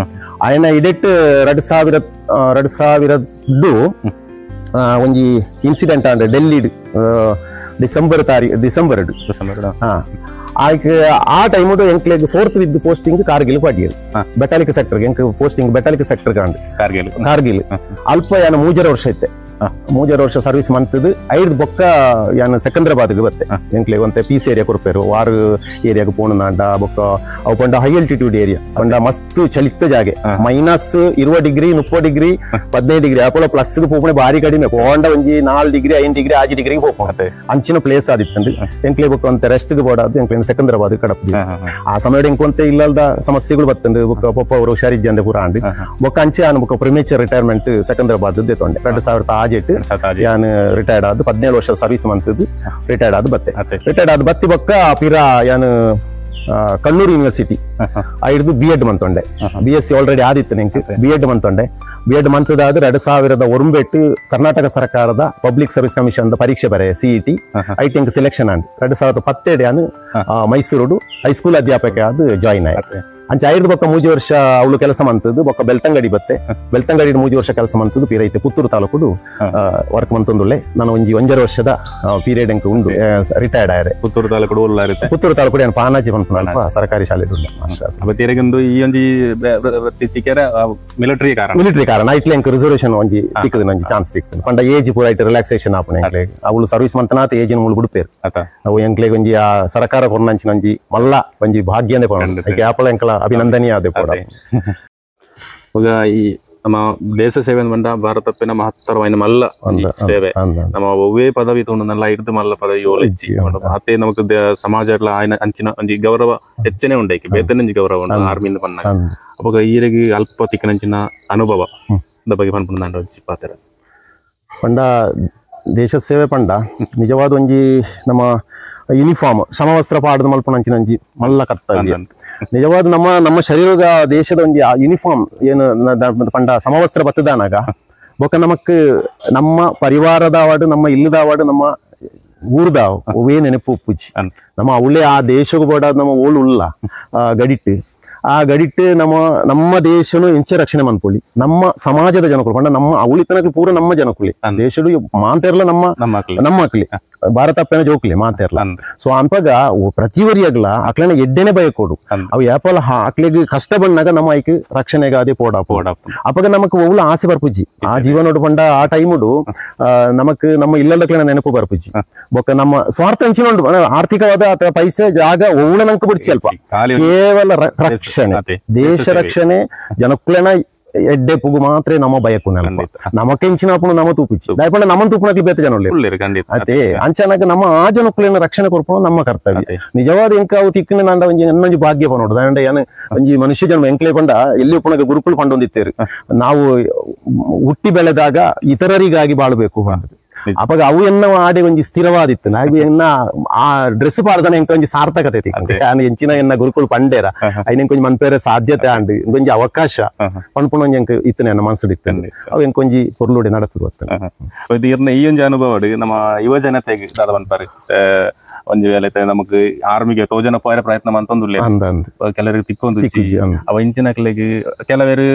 ಆಯನ ಇಡೆಟ್ 2002 ಒಂಜಿ ಇನ್ಸಿಡೆಂಟ್ ಆಂಡ್ ಡೆಲ್ಲಿ ಡಿಸೆಂಬರ್ ತಾರೀ ಡಿಸೆಂಬರ್ ಆಯ್ಕೆ ಆ ಟೈಮ್ ಎಂಕ್ಲೆಗ್ 4th with posting Kargil ಪಾಡಿಯರು ಬೆಟಾಲಿಕ್ sector ಎಂಕ್ ಪೋಸ್ಟಿಂಗ್ ಬೆಟಾಲಿಕ್ ಸೆಕ್ಟರ್ ಕಾಂಡ್ ಕಾರ್ಗಿಲ್ ಕಾರ್ಗಿಲ್ ಅಲ್ಪ ಯಾನ 3.5 ವರ್ಷ ಇತ್ತೆ 3.5 ವರ್ಷ ಸರ್ವಿಸ್ ಮಂತದ್ದು 5 ಬೊಕ್ಕ ಯಾನ ಸೆಕಂದ್ರಾಬಾದ್ಗೆ ಬತ್ತೆ ಎಂಕ್ಲೆಗ್ ಒಂತೆ ಪೀಸ್ ಏರಿಯಾ ಕೊರ್ಪೇರು ವಾರು ಏರಿಯಾಗೆ ಪೋಣನಾಂಡ ಬೊಕ್ಕ ಅವು ಪಂಡ high altitude area ಪಂಡ ಮಸ್ತ್ ಚಳಿತ್ತ ಜಾಗೆ -20 degree 30 degree 15 degree Apollo plus ಪೋಪಣೆ ಬಾರಿ ಕಡಿಮೆ ಪೋಂಡ ಒಂಜಿ 4 degree 5 degree 6 degree ಪೋಪಣ ಅಂಚಿನ ಪ್ಲೇಸ್ ಆದಿತ್ತಂದು ಎಂಕ್ಲೆ ಬೊಕ್ಕ ಒಂತೆ ರೆಸ್ಟ್ ಬೋಡಾದ್ ಎಂಕ್ಲೆ ಸೆಕಂದ್ರಾಬಾದ್ ಕಡಪು ಆ ಸಮಯಡ್ ಎಂಕೊಂತೆ ಇಲ್ಲದ ಸಮಸ್ಯೆಗಳು ಬತ್ತಂದು ಬೊಕ್ಕ ಪೊಪ್ಪ ಅವರು ಹುಷಾರಿಜ್ಜಂದೆ ಪೂರ ಆಂಡ್ ಬೊಕ್ಕ ಅಂಚೆ ಆನ್ ಬೊಕ್ಕ ಪ್ರಿಮೇಚರ್ ರಿಟೈರ್ಮೆಂಟ್ ಸೆಕಂದ್ರಾಬಾದ್ ತೊಂಡೆ 2006 ಯಾನ್ ರಿಟೈರ್ಡ್ ಆದ್ 17 ವರ್ಷ ಸರ್ವಿಸ್ ಮಂತದ್ದು ರಿಟೈರ್ಡ್ ಆದ್ ಬತ್ತೆ ರಿಟೈರ್ಡ್ ಆದ್ ಬತ್ತಿ ಬೊಕ್ಕ ಪಿರಾ ಯಾನ್ ಕಣ್ಣೂರು ಯೂನಿವರ್ಸಿಟಿ ಐದು ಬಿ ಎಡ್ ಮಂತೊಂಡೆ B S C already ಆದಿತ್ತು ನಿಂಕ್ ಬಿ ಎಡ್ ಮಂತೊಂಡೆ ಬಿ ಎಡ್ ಮಂತದಾದ 2009 ಕರ್ನಾಟಕ ಸರ್ಕಾರದ public service commission ಪರೀಕ್ಷೆ ಬರೆ CET I think selection and 2017 ಯಾನ್ ಮೈಸೂರು ಹೈಸ್ಕೂಲ್ ಅಧ್ಯಾಪಕ ಆದ್ ಜಾಯಿನ್ ಆಯ್ತು ಅಂಚೆ ಐದು ಬೊಕ್ಕ 3 ವರ್ಷ ಅವಳು ಕೆಲಸ ಮಂತದ್ದು ಬೊಕ್ಕ ಬೆಳ್ತಂಗಡಿ ಬತ್ತೆ ಬೆಳ್ತಂಗಡಿ 3 ವರ್ಷ ಕೆಲಸ ಮಂತದ್ದು ಪೀರೈತೆ ಪುತ್ತೂರು ತಾಲೂಕು ವರ್ಕ್ ಮಂತೊಂದುಳ್ಳೆ ನಾನು ಒಂಜಿ 1.5 ವರ್ಷದ ಪೀರಿಯಡ್ ಅಂಕ ಉಂಡು ರಿಟೈರ್ಡ್ ಆಯರೆ ಪುತ್ತೂರು ತಾಲೂಕು ಪುತ್ತೂರು ತಾಲೂಕು ಏನು ಪಾನಾಜಿ ಪನ್ಪುನ ಸರ್ಕಾರಿ ಶಾಲೆ ಈ ಒಂಜಿ ಮಿಲಿಟರಿ ಕಾರಣ ಮಿಲಿಟರಿ ಕಾರಣ ಐಟ್ಲೆ ಅಂಕ ರಿಸರ್ವೇಶನ್ ಒಂಜಿ ತಿಕ್ಕದು ಒಂಜಿ ಚಾನ್ಸ್ ತಿಕ್ಕದು ಪಂಡ ಏಜ್ ಪೂರ ಐಟ್ ರಿಲ್ಯಾಕ್ಸೇಷನ್ ಆಪುನ ಎಂಕ್ಲೆ ಅವಳು ಸರ್ವಿಸ್ ಮಂತನಾತ ಏಜಿನ ಮೂಲು ಬಿಡ್ಪೇರು ಅವು ಎಂಕ್ಲೆಗ್ ಒಂಜಿ ಆ ಸರ್ಕಾರ ಕೊರ್ನಂಚಿನ ಒಂಜಿ ಮಲ್ಲ ಒಂಜಿ ಭಾಗ್ಯನೇ ಪೋಣ ಆಪಲ ಎಂಕಲ ಅಭಿನಂದನೀಯ ಅದೇ ಕೂಡ. ಈ ನಮ್ಮ ದೇಶ ಸೇವೆ ಬಂದ ಭಾರತಪ್ಪಿನ ಮಹತ್ತರವಾದ ಮಲ್ಲ ಸೇವೆ ನಮ್ಮ ಒವ್ವೇ ಪದವಿ ತಗೊಂಡಲ್ಲ ಇರ್ದು ಮಲ್ಲ ಪದವಿ ಓಲಿಚ್ಚಿ ಅತ್ತೆ ನಮಕ್ ಸಮಾಜ ಅಂಚಿನ ಒಂಜಿ ಗೌರವ ಹೆಚ್ಚನೆ ಉಂಡೈಕೆ ಬೇತನಂಜಿ ಗೌರವ ಉಂಡು ಆರ್ಮಿಯಿಂದ ಪನ್ನಾಗ ಅವಾಗ ಈರೆಗೆ ಅಲ್ಪ ತಿಕ್ಕನಂಚಿನ ಅನುಭವ ಬಗ್ಗೆ ಪನ್ಪುಂಡ ಒಂಜಿ ಪಾತ್ರ ಪಂಡ ದೇಶ ಸೇವೆ ಪಂಡ ನಿಜವಾದ ಒಂಜಿ ನಮ್ಮ ಯೂನಿಫಾರ್ಮ್ ಸಮವಸ್ತ್ರ ಪಾಡದ ಮಲ್ಪುನಂಚಿನ ಒಂಜಿ ಮಲ್ಲ ಕರ್ತವ್ಯ ನಿಜವಾದ ನಮ್ಮ ನಮ್ಮ ಶರೀರದ ದೇಶದ ಒಂಜಿ ಯೂನಿಫಾರ್ಮ್ ಏನು ಪಂಡ ಸಮವಸ್ತ್ರ ಬತ್ತದಾನಾಗ ಬೊಕ್ಕ ನಮಕ್ ನಮ್ಮ ಪರಿವಾರದ ಅವಾರ್ಡ್ ನಮ್ಮ ಇಲ್ಲದ ಅವಾರ್ಡ್ ನಮ್ಮ ಊರ್ದ ಒವೇ ನೆನಪು ಉಪ್ಪುಜಿ ನಮ್ಮ ಅವಳೇ ಆ ದೇಶಕ್ಕೂ ಬೋಡ ನಮ್ಮ ಓಳು ಉಲ್ಲ ಗಡಿಟ್ಟು ಆ ಗಡಿಟ್ಟು ನಮ್ಮ ನಮ್ಮ ದೇಶನು ಎಂಚ ರಕ್ಷಣೆ ಮನ್ಪೊಳಿ ನಮ್ಮ ಸಮಾಜದ ಜನಕುಲು ಪಂಡ ನಮ್ಮ ಅವಳಿತನಕ್ಕೆ ಪೂರ ನಮ್ಮ ಜನಕುಲಿ ದೇಶಡು ಮಾಂತೇರ್ಲ ನಮ್ಮ ನಮ್ಮ ಅಕ್ಲಿ ಭಾರತಪ್ಪನ ಜೋಕ್ಲಿ ಮಾತೇರ್ಲ ಸೊ ಅನ್ಪಗ ಪ್ರತಿವರಿಯಾಗ್ಲ ಅಕ್ಲನ ಎಡ್ಡೆನೆ ಬಯಕೋಡು ಅವು ಯಾಪಲ ಅಕ್ಲಿಗೆ ಕಷ್ಟ ಬಂದಾಗ ನಮ್ಮ ಐಕ್ ರಕ್ಷಣೆಗಾದೆ ಪೋಡ ಪೋಡ ಅಪಗ ನಮಕ್ ಒವ್ಲ ಆಸೆ ಬರ್ಪುಜಿ ಆ ಜೀವನೋಡು ಪಂಡ ಆ ಟೈಮುಡು ನಮಕ್ ನಮ್ಮ ಇಲ್ಲದಕ್ಲೆನ ನೆನಪು ಬರ್ಪುಜಿ ಬೊಕ್ಕ ನಮ್ಮ ಸ್ವಾರ್ಥ ಅಂಚಿನ ಉಂಡು ಆರ್ಥಿಕವಾದ ಅಥವಾ ಪೈಸೆ ಜಾಗ ಒವ್ಲ ನಂಗೆ ಬಿಡ್ಚಿ ಅಲ್ಪ ಕೇವಲ ರಕ್ಷಣೆ ದೇಶ ರಕ್ಷಣೆ ಜನಕ್ಕುಲೆನ ಎಡ್ಡೆ ಪುಗು ಮಾತ್ರ ನಮ್ಮ ಬಯಕು ನೆನಪ ನಮಕೆಂಚಿನ ನಮ್ಮ ತೂಪಿಚ್ಚಿ ದಯಪಂಡ ನಮ್ಮ ತೂಪುನಕ್ಲಿ ಬೇತೆ ಜನ ಅದೇ ಅಂಚನಾಗ ನಮ್ಮ ಆ ಜನಕ್ಕುಲೆನ ರಕ್ಷಣೆ ಕೊರ್ಪುನ ನಮ್ಮ ಕರ್ತವ್ಯ ನಿಜವಾದ ಎಂಕ ಅವು ತಿಕ್ಕಿನ ನಾಂಡ ಒಂಜಿ ಇನ್ನೊಂಜಿ ಭಾಗ್ಯ ಪನೋಡು ದಾಂಡ ಏನು ಒಂಜಿ ಮನುಷ್ಯ ಜನ್ಮ ಎಂಕ್ಲೆ ಪಂಡ ಎಲ್ಲಿ ಉಪ್ಪುನಗ ಗುರುಕುಲು ಪಂಡೊಂದಿತ್ತೇರು ನಾವು ಹುಟ್ಟಿ ಬೆಳೆದಾಗ ಇತರರಿಗಾಗಿ ಬಾಳಬೇಕು ಅವಾಗ ಅವು ಎನ್ನ ಆಡೆ ಒಂಜಿ ಸ್ಥಿರವಾದಿತ್ತು ನಾಗು ಎನ್ನ ಆ ಡ್ರೆಸ್ ಪಾಡ್ದನ ಎಂಕ ಒಂಜಿ ಸಾರ್ಥಕತೆ ನಾನು ಎಂಚಿನ ಎನ್ನ ಗುರುಕುಲು ಪಂಡೇರ ಐನ ಒಂಜಿ ಮನ್ಪೇರೆ ಸಾಧ್ಯತೆ ಆಂಡ್ ಒಂಜಿ ಅವಕಾಶ ಪನ್ಪುಣ ಒಂಜಿ ಎಂಕ ಇತ್ತನೆ ಎನ್ನ ಮನಸ್ಸು ಇತ್ತು ಅವು ಎಂಕೊಂಜಿ ಪೊರ್ಲುಡೆ ನಡತದ ಗೊತ್ತ ಈ ಒಂಜಿ ಅನುಭವ ನಮ್ಮ ಯುವ ಜನತೆಗೆ ದಾದ ಪನ್ಪಾರು ಒಂಜಿ ವೇಳೆ ನಮಕ್ ಆರ್ಮಿಗೆ ತೋಜನ ಪೋಯರ ಪ್ರಯತ್ನ ಮಂತೊಂದುಲ್ಲೆ ಕೆಲವರಿಗೆ ತಿಕ್ಕೊಂದು ಅವ ಇಂಚಿನಕ್ಲೆಗ್ ಕೆಲವರು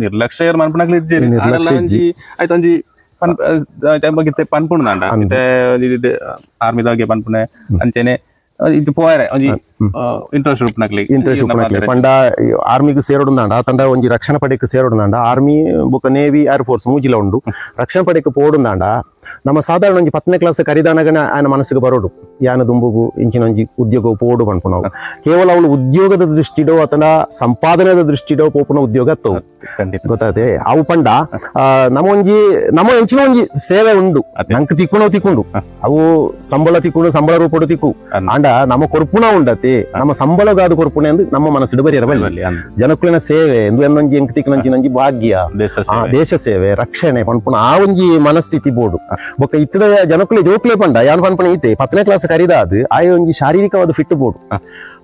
ನಿರ್ಲಕ್ಷ್ಯ ಮನ್ಪುನಕ್ಲೆ ಇಜ್ಜೆರ್ ಆಯ್ತು ಒಂಜಿ ಬಗ್ಗೆ ಪನ್ಪುಂಡು ಆರ್ಮಿದಾಗೆ ಪನ್ಪುನೆ ಅಂಚೆನೆ ಇದು ಪೋಯರೆ ಒಂಜಿ ಇಂಟ್ರೆಸ್ಟ್ ಉಪ್ಪುನಕ್ಲೆ ಇಂಟ್ರೆಸ್ಟ್ ಉಪ್ಪುನಕ್ಲೆ ಪಂಡ ಆರ್ಮಿಗೆ ಸೇರೋಡುಂದಾಂಡ ತಂಡ ಒಂಜಿ ರಕ್ಷಣಾ ಪಡೆಗೆ ಸೇರೋಡುಂದಾಂಡ ಆರ್ಮಿ ಬೊಕ್ಕ navy air force ಮೂಜಿಲ ಉಂಡು ರಕ್ಷಣಾ ಪಡೆಗೆ ಪೋಡುಂದಾಂಡ ನಮ್ಮ ಸಾಧಾರಣ ಒಂಜಿ 10ನೇ ಕ್ಲಾಸ್ ಕರಿದಾನಗನ ಆಯನ ಮನಸ್ಸಿಗೆ ಬರೋಡು ಯಾನ ದುಂಬುಗು ಇಂಚಿನ ಒಂಜಿ ಉದ್ಯೋಗ ಪೋಡು ಪನ್ಪುನವು ಕೇವಲ ಅವಳು ಉದ್ಯೋಗದ ದೃಷ್ಟಿಡೋ ಅಥವಾ ಸಂಪಾದನೆದ ದೃಷ್ಟಿಡೋ ಪೋಪುನ ಉದ್ಯೋಗ ತೋ ಗೊತ್ತಾತೆ ಅವು ಪಂಡ ನಮ್ಮ ಒಂಜಿ ನಮ್ಮ ಎಂಚಿನ ಒಂಜಿ ಸೇವೆ ಉಂಡು ನಂಗೆ ತಿಕ್ಕೊಂಡು ತಿಕ್ಕೊಂಡು ಅವು ಸಂಬಳ ತಿಕ್ಕೊಂಡು ಸಂಬಳ ರೂಪಡು ತಿಕ್ಕು ಅಂಡ ಪಂಡ ನಮ್ಮ ಕೊರ್ಪುಣ ಉಂಡತಿ ನಮ್ಮ ಸಂಬಳಗಾದ ಕೊರ್ಪುಣ ಎಂದು ನಮ್ಮ ಮನಸ್ಸಿಡು ಬರಿಯರ ಬಲ್ಲಿ ಜನಕುಲಿನ ಸೇವೆ ಎಂದು ಎನ್ನೊಂಜಿ ಎಂಕ್ತಿಕ್ನಂಚಿನಂಜಿ ಭಾಗ್ಯ ದೇಶ ಸೇವೆ ರಕ್ಷಣೆ ಪನ್ಪುಣ ಆ ಒಂಜಿ ಮನಸ್ಥಿತಿ ಬೋಡು ಬೊಕ್ಕ ಇತ್ತದ ಜನಕುಲೆ ಜೋಕ್ಲೆ ಪಂಡ ಯಾನ್ ಪನ್ಪುಣ ಈತೆ 10ನೇ ಕ್ಲಾಸ್ ಕರಿದಾದ್ ಆಯ ಒಂಜಿ ಶಾರೀರಿಕವಾದ ಫಿಟ್ ಬೋಡು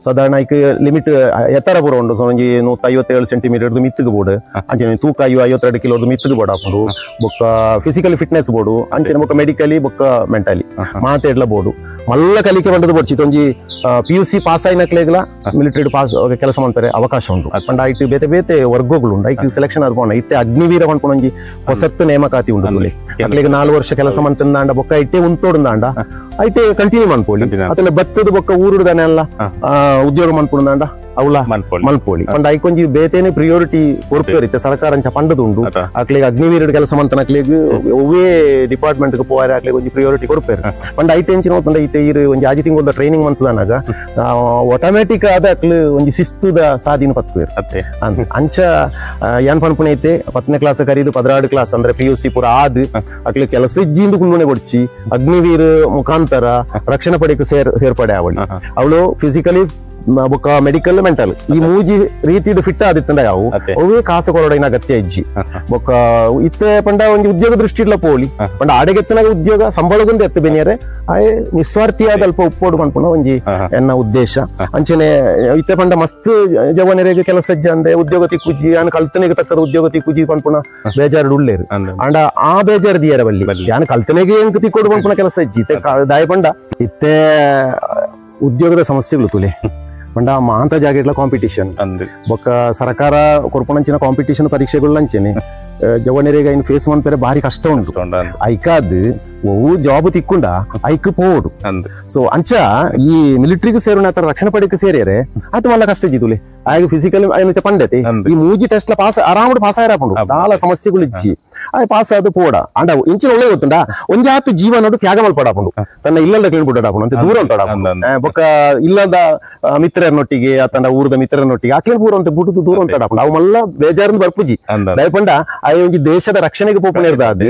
ಸಾಧಾರಣ ಐಕ್ ಲಿಮಿಟ್ ಎತ್ತರ ಪೂರ ಉಂಡು ಒಂಜಿ 157 ಸೆಂಟಿಮೀಟರ್ ಮಿತ್ತುಗು ಬೋಡು ಅಂಚನೆ ತೂಕ 52 ಕಿಲೋ ಮಿತ್ತುಗು ಬೋಡು ಹಾಕೊಂಡು ಬೊಕ್ಕ ಫಿಸಿಕಲ್ ಫಿಟ್ನೆಸ್ ಬೋಡು ಅಂಚನೆ ಬೊಕ್ಕ ಮೆಡಿಕಲಿ ಬೊಕ್ಕ ಮೆಂಟಲಿ ಮಾತೆಡ್ಲ ಬೋಡು ಮಲ್ಲ ಕಲಿಕೆ ಬಂದದ್ದು ಬೋಡ್ಚಿ ಒಂಜಿ PUC pass ಆಯ್ನಕ್ಲೆಗ್ಲ military pass ಕೆಲಸ ಮಾಡ್ತಾರೆ ಅವಕಾಶ ಉಂಟು ಪಂಡ ಐಟ್ ಬೇತೆ ಬೇತೆ ವರ್ಗಗಳು ಉಂಟು ಐಕ್ ಸೆಲೆಕ್ಷನ್ ಆದ್ ಇತ್ತೆ ಅಗ್ನಿವೀರ ಪನ್ಪುನ ಒಂಜಿ ಹೊಸತ್ತು ನೇಮಕಾತಿ ಉಂಟು ಅಕ್ಲೆಗ್ 4 ವರ್ಷ ಕೆಲಸ ಮಂತಂದಾಂಡ ಬೊಕ್ಕ ಐಟೆ ಉಂತೋಡುಂದಾಂಡ ಐಟೆ ಕಂಟಿನ್ಯೂ ಮನ್ಪೋಳಿ ಅತನ ಬತ್ತದ ಬೊಕ್ಕ ಊರುದಾನೆ ಅಲ್ಲ ಉದ್ಯೋಗ ಮನ್ಪುಂದಾಂಡ ಅವಳ ಮಲ್ಪೋಳಿ ಪಂಡ ಐಕೊಂಜಿ ಬೇತೇನೆ ಪ್ರಿಯಾರಿಟಿ ಕೊರ್ಪೇರ್ ಇತ್ತೆ ಸರ್ಕಾರ ಅಂಚ ಪಂಡದುಂಡು ಅಕ್ಲೆಗ್ ಅಗ್ನಿವೀರ ಕೆಲಸ ಮಂತನ ಅಕ್ಲೆಗ್ ಒವ್ವೇ ಡಿಪಾರ್ಟ್ಮೆಂಟ್ ಗೆ ಪೋವಾರೆ ಅಕ್ಲೆಗ್ ಒಂಜಿ ಪ್ರಿಯಾರಿಟಿ ಕೊರ್ಪೇರ್ ಪಂಡ ಐಟೆ ಎಂಚಿನ ಹೋತಂಡ ಇತ್ತೆ ಈರು ಒಂಜಿ ಆಜಿ ತಿಂಗೊಲ್ದ ಟ್ರೈನಿಂಗ್ ಮಂತದಾನಾಗ ಆಟೋಮ್ಯಾಟಿಕ್ ಆದ ಅಕ್ಲು ಒಂಜಿ ಶಿಸ್ತುದ ಸಾಧಿನ ಪತ್ಪೇರ್ ಅಂಚ ಏನ್ ಪನ್ಪುಣ ಐತೆ 10ನೇ ಕ್ಲಾಸ್ ಕರೀದು 12 ಕ್ಲಾಸ್ ಅಂದ್ರೆ PUC ಪೂರ ಆದ್ ಅಕ್ಲೆ ಕೆಲಸ ಇಜ್ಜಿಂದು ಕುಂಡುನೆ ಕೊಡ್ಚಿ ಅಗ್ನಿವೀರ್ ಮುಖಾಂತರ ರಕ್ಷಣಾ ಪಡೆಗೆ ಸೇರ್ಪಡೆ ಅವಳಿ ಅವಳು ಫಿಸಿಕಲಿ ಬೊಕ್ಕ ಮೆಡಿಕಲ್ ಮೆಂಟಲ್ ಈ ಮೂಜಿ ರೀತಿಡ್ ಫಿಟ್ ಆದಿತ್ತಂಡ ಯಾವು ಅವೇ ಕಾಸು ಕೊರಡಿನ ಅಗತ್ಯ ಇಜ್ಜಿ ಬೊಕ್ಕ ಇತ್ತೆ ಪಂಡ ಒಂಜಿ ಉದ್ಯೋಗ ದೃಷ್ಟಿ ಇಡ್ಲ ಪೋಲಿ ಪಂಡ ಆಡೆಗೆತ್ತನಾಗ ಉದ್ಯೋಗ ಸಂಬಳಗೊಂದು ಎತ್ತು ಬೆನಿಯರೆ ಆಯೆ ನಿಸ್ವಾರ್ಥಿಯಾದ ಅಲ್ಪ ಉಪ್ಪೋಡು ಪನ್ಪುನ ಒಂಜಿ ಎನ್ನ ಉದ್ದೇಶ ಅಂಚನೆ ಇತ್ತೆ ಪಂಡ ಮಸ್ತ್ ಜವನರಿಗೆ ಕೆಲಸ ಅಂದೆ ಉದ್ಯೋಗ ತಿಕ್ಕುಜಿ ಯಾನ್ ಕಲ್ತನೆಗೆ ತಕ್ಕದ ಉದ್ಯೋಗ ತಿಕ್ಕುಜಿ ಪನ್ಪುನ ಬೇಜಾರು ಉಳ್ಳೇರು ಅಂಡ ಆ ಬೇಜಾರು ದಿಯರ ಬಲ್ಲಿ ಯಾನ್ ಕಲ್ತನೆಗೆ ಎಂಕ್ ತಿಕ್ಕೋಡು ಪನ್ಪುನ ಕೆಲಸ ಇಜ್ಜಿ ಇತ್ತೆ ದಾಯ ಪಂಡ ಇತ್ತೆ ಉದ್ಯೋಗದ ಸಮಸ್ಯೆಗಳು ತುಲೆ ಪಂಡ ಮಾಂತ ಜಾಗೆಡ್ಲ ಕಾಂಪಿಟಿಷನ್ ಬೊಕ್ಕ ಸರ್ಕಾರ ಕೊರ್ಪುನಂಚಿನ ಕಾಂಪಿಟಿಷನ್ ಪರೀಕ್ಷೆಗಳು ಅಂಚೆನೆ ಜವನರಿಗೆ ಐನ್ ಫೇಸ್ ಮನ್ಪೆರೆ ಭಾರಿ ಕಷ್ಟ ಉಂಟು ಐಕಾದ್ ಒವು ಜಾಬ್ ತಿಕ್ಕೊಂಡ ಐಕ್ ಪೋಡು ಸೊ ಅಂಚ ಈ ಮಿಲಿಟರಿಗೆ ಸೇರೋಣ ಆತರ ರಕ್ಷಣಾ ಪಡೆಗೆ ಸೇರಿಯರೆ ಆತ ಮಲ್ಲ ಕಷ್ಟ ಇದ್ದಿದ್ದುಲೆ ಆಗ ಫಿಸಿಕಲ್ ಏನೈತೆ ಪಂಡತೆ ಈ ಮೂಜಿ ಟೆಸ್ಟ್ ಪಾಸ್ ಆರಾಮಡು ಪಾಸ್ ಆಯ್ರಾಪುಂಡು ದಾಲ ಸಮಸ್ಯೆಗಳು ಇಜ್ಜಿ ಆಯ್ ಪಾಸ್ ಆದ ಪೋಡ ಅಂಡ ಇಂಚಿನ ಒಳ್ಳೆ ಗೊತ್ತುಂಡ ಒಂಜಾತ್ ಜೀವನೋಡು ತ್ಯಾಗ ಮಲ್ಪಡಾಪುಂಡು ತನ್ನ ಇಲ್ಲದ ಕ್ಲೀನ್ ಬಿಡಾಪುಂಡು ಅಂತ ದೂರ ಅಂತ ಬೊಕ್ಕ ಇಲ್ಲದ ಮಿತ್ರರನ್ನೊಟ್ಟಿಗೆ ಆತನ ಊರದ ಮಿತ್ರರನ್ನೊಟ್ಟಿಗೆ ಆಕ್ಲೇನ್ ಪೂರ ಅಂತ ಬಿಡುದು ದೂರ ಅಂತ ಅವು ಮಲ್ಲ ಬೇಜಾರಿಂದ ಬರ್ಪುಜಿ ದಯಪಂಡ ಆಯ್ ಒಂಜಿ ದೇಶದ ರಕ್ಷಣೆಗೆ ಪೋಪುಣ ಇರ್ದಾದ್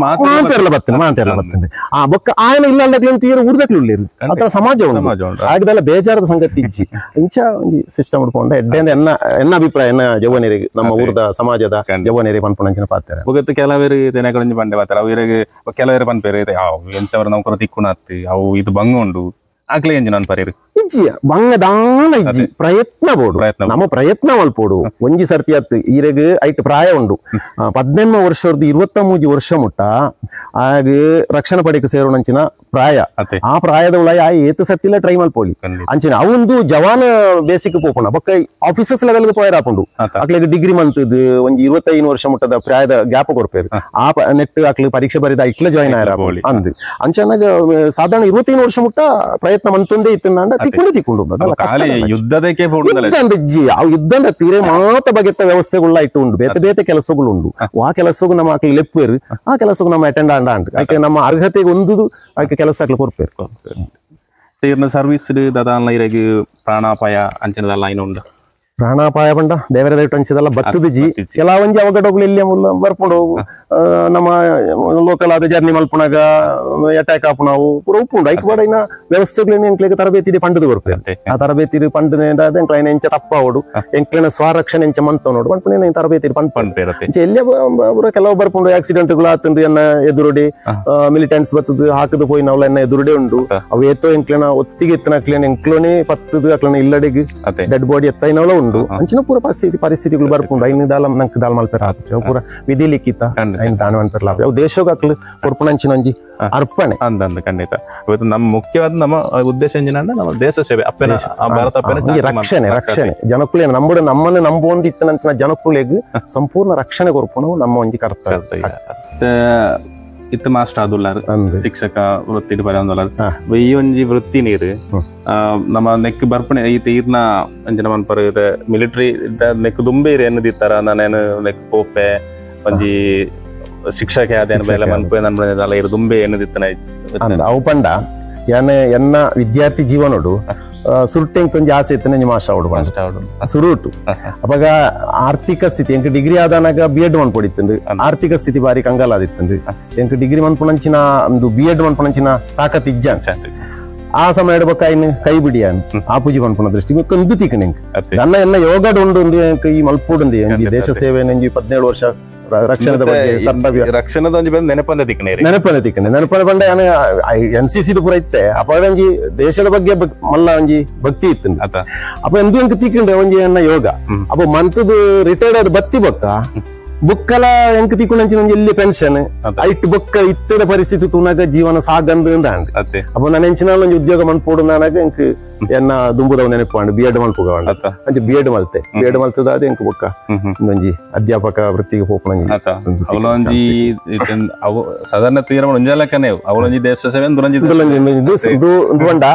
ಮಾತೆರ್ಲ ಬರ್ತೇನೆ ಮಾತೆರ್ಲ ಬರ್ತೇನೆ ಆ ಬೊಕ್ಕ ಆಯನ ಇಲ್ಲ ತೀರ ಊರ್ದಕ್ಲು ಉಳ್ಳೇರು ಆತರ ಸಮಾಜ ಉಂಟು ಆಗದೆಲ್ಲ ಬೇಜಾರದ ಸಂಗತಿ ಇಜ್ಜಿ ಇಂಚ ಒಂಜಿ ಸಿಸ್ಟಮ್ ಉಡ್ಕೊಂಡ ಎಡ್ಡೆ ಎನ್ನ ಎನ್ನ ಅಭಿಪ್ರಾಯ ಎನ್ನ ಜವನರಿಗೆ ನಮ್ಮ ಊರದ ಸಮಾಜದ ಜವನರಿಗೆ ಪನ್ಪುನಂಚಿನ ಪಾತ್ರ ಬೊಕ್ಕ ಕೆಲವರು ತೆನಕಳಂಜಿ ಪಂಡೆ ಪಾತ್ರ ಅವರಿಗೆ ಕೆಲವರು ಪನ್ಪೇರು ಎಂಚವರು ನಾವು ಕೊರ ತಿಕ್ಕುಣಾತ್ ಅವು ಇದು ಬಂಗ ಉಂಡು ಆಗ್ಲೇ ಎಂಜಿ ನಾನು ಪರೇರು ಇಜ್ಜಿ ಬಂಗ ದಾನ ಇಜ್ಜಿ ಪ್ರಯತ್ನ ಬೋಡು ನಮ್ಮ ಪ್ರಯತ್ನ ಮಲ್ಪೋಡು ಒಂಜಿ ಸರ್ತಿ ಅತ್ತು ಈರೆಗ್ ಐಟ್ ಪ್ರಾಯ ಉಂಡು 18 ವರ್ಷದ 23 ವರ್ಷ ಮುಟ್ಟ ಆಗ ರಕ್ಷಣಾ ಪಡೆಗೆ ಸೇರೋಣಂಚಿನ ಪ್ರಾಯ ಆ ಪ್ರಾಯದ ಒಳಗೆ ಆ ಏತು ಸರ್ತಿಲ ಟ್ರೈ ಮಲ್ಪೋಳಿ ಅಂಚಿನ ಅವಂದು ಜವಾನ್ ಬೇಸಿಕ್ ಪೋಪುಣ ಬೊಕ್ಕ ಆಫೀಸರ್ಸ್ ಲೆವೆಲ್ ಪೋಯರಾಪುಂಡು ಅಕ್ಲೆಗ್ ಡಿಗ್ರಿ ಮಂತದ್ದು ಒಂಜಿ 25 ವರ್ಷ ಮುಟ್ಟದ ಪ್ರಾಯದ ಗ್ಯಾಪ್ ಕೊರ್ಪೇರು ಆ ನೆಟ್ ಅಕ್ಲು ಪರೀಕ್ಷೆ ಬರೆದ ಇಟ್ಲ ಜಾಯಿನ್ ಆಯರಾಪೋಳಿ ಅಂದ್ ಅಂಚನಾಗ ಸಾಧಾರಣ 25 ವರ್ಷ ಮುಟ್ಟ ಪ್ರಯತ್ನ ಮಂತೊಂದೇ ಇತ್ತು ತಿಕ್ಕೊಂಡು ತಿಕ್ಕೊಂಡು ಯುದ್ಧದಕ್ಕೆ ಯುದ್ಧ ತೀರೆ ಮಾತ ಬಗೆತ್ತ ವ್ಯವಸ್ಥೆಗಳ ಇಟ್ಟು ಉಂಡು ಬೇತೆ ಬೇತೆ ಕೆಲಸಗಳು ಉಂಡು ಆ ಕೆಲಸಗೂ ನಮ್ಮ ಆಕಲಿ ಲೆಪ್ಪೇರು ಆ ಕೆಲಸಗೂ ನಮ್ಮ ಅಟೆಂಡ್ ಆಂಡ ಅಂಡ್ ಆಕೆ ನಮ್ಮ ಅರ್ಹತೆಗೆ ಒಂದುದು ಆಕೆ ಕೆಲಸ ಆಕ್ಲಿ ಕೊರ್ಪೇರು ತೀರ್ನ ಸರ್ವಿಸ್ ದಾದಾನ್ಲ ಇರಗೆ ಪ್ರಾಣಾಪಾಯ ಅಂಚಿನದಲ್ಲ ಐನ ಉಂಡು ಪ್ರಾಣಾಪಾಯ ಪಂಡ ದೇವರ ದಯವಿಟ್ಟು ಅಂಚದಲ್ಲ ಬತ್ತದ ಜಿ ಕೆಲವೊಂಜಿ ಅವಘಡಗಳು ಎಲ್ಲಿ ಬರ್ಪುಂಡು ನಮ್ಮ ಲೋಕಲ್ ಆದ ಜರ್ನಿ ಮಲ್ಪುನಾಗ ಅಟ್ಯಾಕ್ ಆಪುಣವು ಪೂರ ಉಪ್ಪುಂಡು ಐಕ್ ಬಾಡ ಇನ್ನ ವ್ಯವಸ್ಥೆಗಳನ್ನ ಎಂಕ್ಲೆಗ್ ತರಬೇತಿ ಪಂಡದು ಬರ್ಪೇರು ಆ ತರಬೇತಿ ಪಂಡದ ಎಂಕ್ಲೈನ ಎಂಚ ತಪ್ಪಾವಡು ಎಂಕ್ಲೆನ ಸ್ವರಕ್ಷಣೆ ಎಂಚ ಮಂತ ನೋಡು ಪಂಪುನ ತರಬೇತಿ ಪಂಡ್ ಎಂಚ ಎಲ್ಲಿ ಕೆಲವು ಬರ್ಪುಂಡು ಆಕ್ಸಿಡೆಂಟ್ಗಳು ಆತಂದು ಎನ್ನ ಎದುರುಡಿ ಮಿಲಿಟೆಂಟ್ಸ್ ಬತ್ತದು ಹಾಕದು ಪೋಯಿನವಲ್ಲ ಎನ್ನ ಎದುರುಡೆ ಉಂಡು ಅವು ಏತೋ ಎಂಕ್ಲೆನ ಒತ್ತಿಗೆ ಎತ್ತನ ಅಕ್ಲೆನ ಎಂಕ್ಲೋನೆ ಪತ್ತದು ಅಕ್ಲೆನ ಇಲ್ಲಡೆಗ್ ಡೆಡ್ ಬಾಡಿ ಎತ್ತೈನವಲ ಉಂಡು ಅಂಚಿನ ಪೂರ ಪರಿಸ್ಥಿತಿಗಳು ಬರ್ಪುಂಡು ಐನ ದಾಲ ನಂಕ್ ದಾಲ ಮಲ್ಪೆರ ಪೂರ ವಿಧಿ ಲಿಖಿತ ಐನ್ ದಾನ ಮನ್ಪೆರ್ಲ ಅವು ದೇಶಗಾಕ್ಲು ಕೊರ್ಪುನಂಚಿನ ಒಂಜಿ ಅರ್ಪಣೆ ಅಂದ ಖಂಡಿತ ಇವತ್ತು ನಮ್ಮ ಮುಖ್ಯವಾದ ನಮ್ಮ ಉದ್ದೇಶ ಎಂಜಿನ ನಮ್ಮ ದೇಶ ಸೇವೆ ಅಪ್ಪೆನ ಭಾರತ ಅಪ್ಪೆನ ರಕ್ಷಣೆ ರಕ್ಷಣೆ ಜನಕುಲೆ ನಂಬುಡು ನಮ್ಮನ್ನು ನಂಬುವಂದು ಇತ್ತನಂಚಿನ ಜನಕುಲೆಗ್ ಸಂಪೂರ್ಣ ರಕ್ಷಣೆ ಕೊರ್ಪುನವು ನಮ್ಮ ಒಂಜಿ ಕರ್ತವ್ಯ. ಇತ್ತ ಮಾಸ್ಟರ್ ಆದುಲ್ಲಾರು ಶಿಕ್ಷಕ ವೃತ್ತಿ ಬರೋಂದುಲ್ಲಾರು ಈ ಒಂಜಿ ವೃತ್ತಿ ನೀರು ನಮ್ಮ ನೆಕ್ ಬರ್ಪಣೆ ಈ ತೀರ್ನ ಅಂಚಿನ ಮನ್ಪರು ಮಿಲಿಟರಿ ನೆಕ್ ದುಂಬೆ ಇರು ಎನ್ನದಿತ್ತಾರ ನಾನೇನು ನೆಕ್ ಪೋಪೆ ಒಂಜಿ ಶಿಕ್ಷಕ ಆದೇನು ಬೇಲೆ ಮನ್ಪೆ ನನ್ನ ಇರು ದುಂಬೆ ಎನ್ನದಿತ್ತನ ಅವು ಪಂಡ ಯಾನೆ ಎನ್ನ ವಿದ್ಯಾರ್ಥಿ ಜೀವನೋಡು ಸುರುಟೆಂಕ್ ಒಂಜಿ ಆಸೆ ಇತ್ತು ನಂಜಿ ಮಾಸ್ಟರ್ ಆವಡು ಪಂಡ ಸುರುಟು ಅವಾಗ ಆರ್ಥಿಕ ಸ್ಥಿತಿ ಎಂಕ್ ಡಿಗ್ರಿ ಆದಾನಾಗ ಬಿ ಎಡ್ ಮನ್ಪೊಡಿತ್ತಂಡು ಆರ್ಥಿಕ ಸ್ಥಿತಿ ಬಾರಿ ಕಂಗಾಲಾದಿತ್ತಂಡು ಎಂಕ್ ಡಿಗ್ರಿ ಮನ್ಪುನಂಚಿನ ಒಂದು ಬಿ ಎಡ್ ಮನ್ಪುನಂಚಿನ ತಾಕತ್ ಇಜ್ಜಾನ್ ಆ ಸಮಯ ಬೊಕ್ಕ ಐನ್ ಕೈ ಬಿಡಿಯಾನ್ ಆಪುಜಿ ಪನ್ಪುನ ದೃಷ್ಟಿ ಬೊಕ್ಕ ಇಂದು ತಿಕ್ಕಣ ನನ್ನ ಎನ್ನ ಯೋಗಡ್ ಉಂಡು ಈ ಮಲ್ಪುಡುಂದು ಒಂಜಿ ದೇಶ ಸೇವೆ ಒಂಜಿ 17 ವರ್ಷ ರಕ್ಷಣದ ಬಗ್ಗೆ ಕರ್ತವ್ಯ ರಕ್ಷಣದ ಒಂಜಿ ಬಂದು ನೆನಪಂದ ತಿಕ್ಕಣೆ ನೆನಪಂದ ತಿಕ್ಕಣೆ ನೆನಪಂದ ಪಂಡ ಯಾನ್ N C C ಪೂರ ಇತ್ತೆ ಅಪ್ಪ ಒಂಜಿ ದೇಶದ ಬಗ್ಗೆ ಮಲ್ಲ ಒಂಜಿ ಭಕ್ತಿ ಇತ್ತು ಅಪ್ಪ ಎಂದು ಎಂಕ್ ತಿಕ್ಕಂಡೆ ಒಂಜಿ ಎನ್ನ ಯೋಗ ಅಪ್ಪ ಮಂತದ ರಿಟೈರ್ಡ್ ಆದ ಬತ್ತಿ ಬೊಕ್ಕ ಬುಕ್ಕಲ ಎಂಕ್ ತಿಕ್ಕುಂಚಿನ ಒಂಜಿ ಎಲ್ಲಿ ಪೆನ್ಷನ್ ಐಟ್ ಬೊಕ್ಕ ಇತ್ತದ ಪರಿಸ್ಥಿತಿ ತೂನಾಗ ಜೀವನ ಸಾಗಂದು ಅಂದ್ ಅಪ್ಪ ನಾನು ಎಂಚಿನ ಒಂಜಿ ಉದ್ಯೋಗ ಮನ್ಪೋಡು ನಾನಾಗ ಎಂಕ್ ಎನ್ನ ದುಂಬುದ ನೆನಪು ಬಿ ಎಡ್ ಮಲ್ಪುಗ ಅಂಚೆ ಬಿ ಎಡ್ ಮಲ್ತೆ ಬಿ ಎಡ್ ಮಲ್ತದ ಎಂಕ್ ಬೊಕ್ಕ ಒಂಜಿ ಅಧ್ಯಾಪಕ ವೃತ್ತಿಗೆ ಪೋಪುನಂಜಿ ಅವಳೊಂಜಿ ಸಾಧಾರಣ ಒಂಜಲಕ್ಕನೆ ಅವಳೊಂಜಿ ದೇಶ ಸೇವೆ ಪಂಡ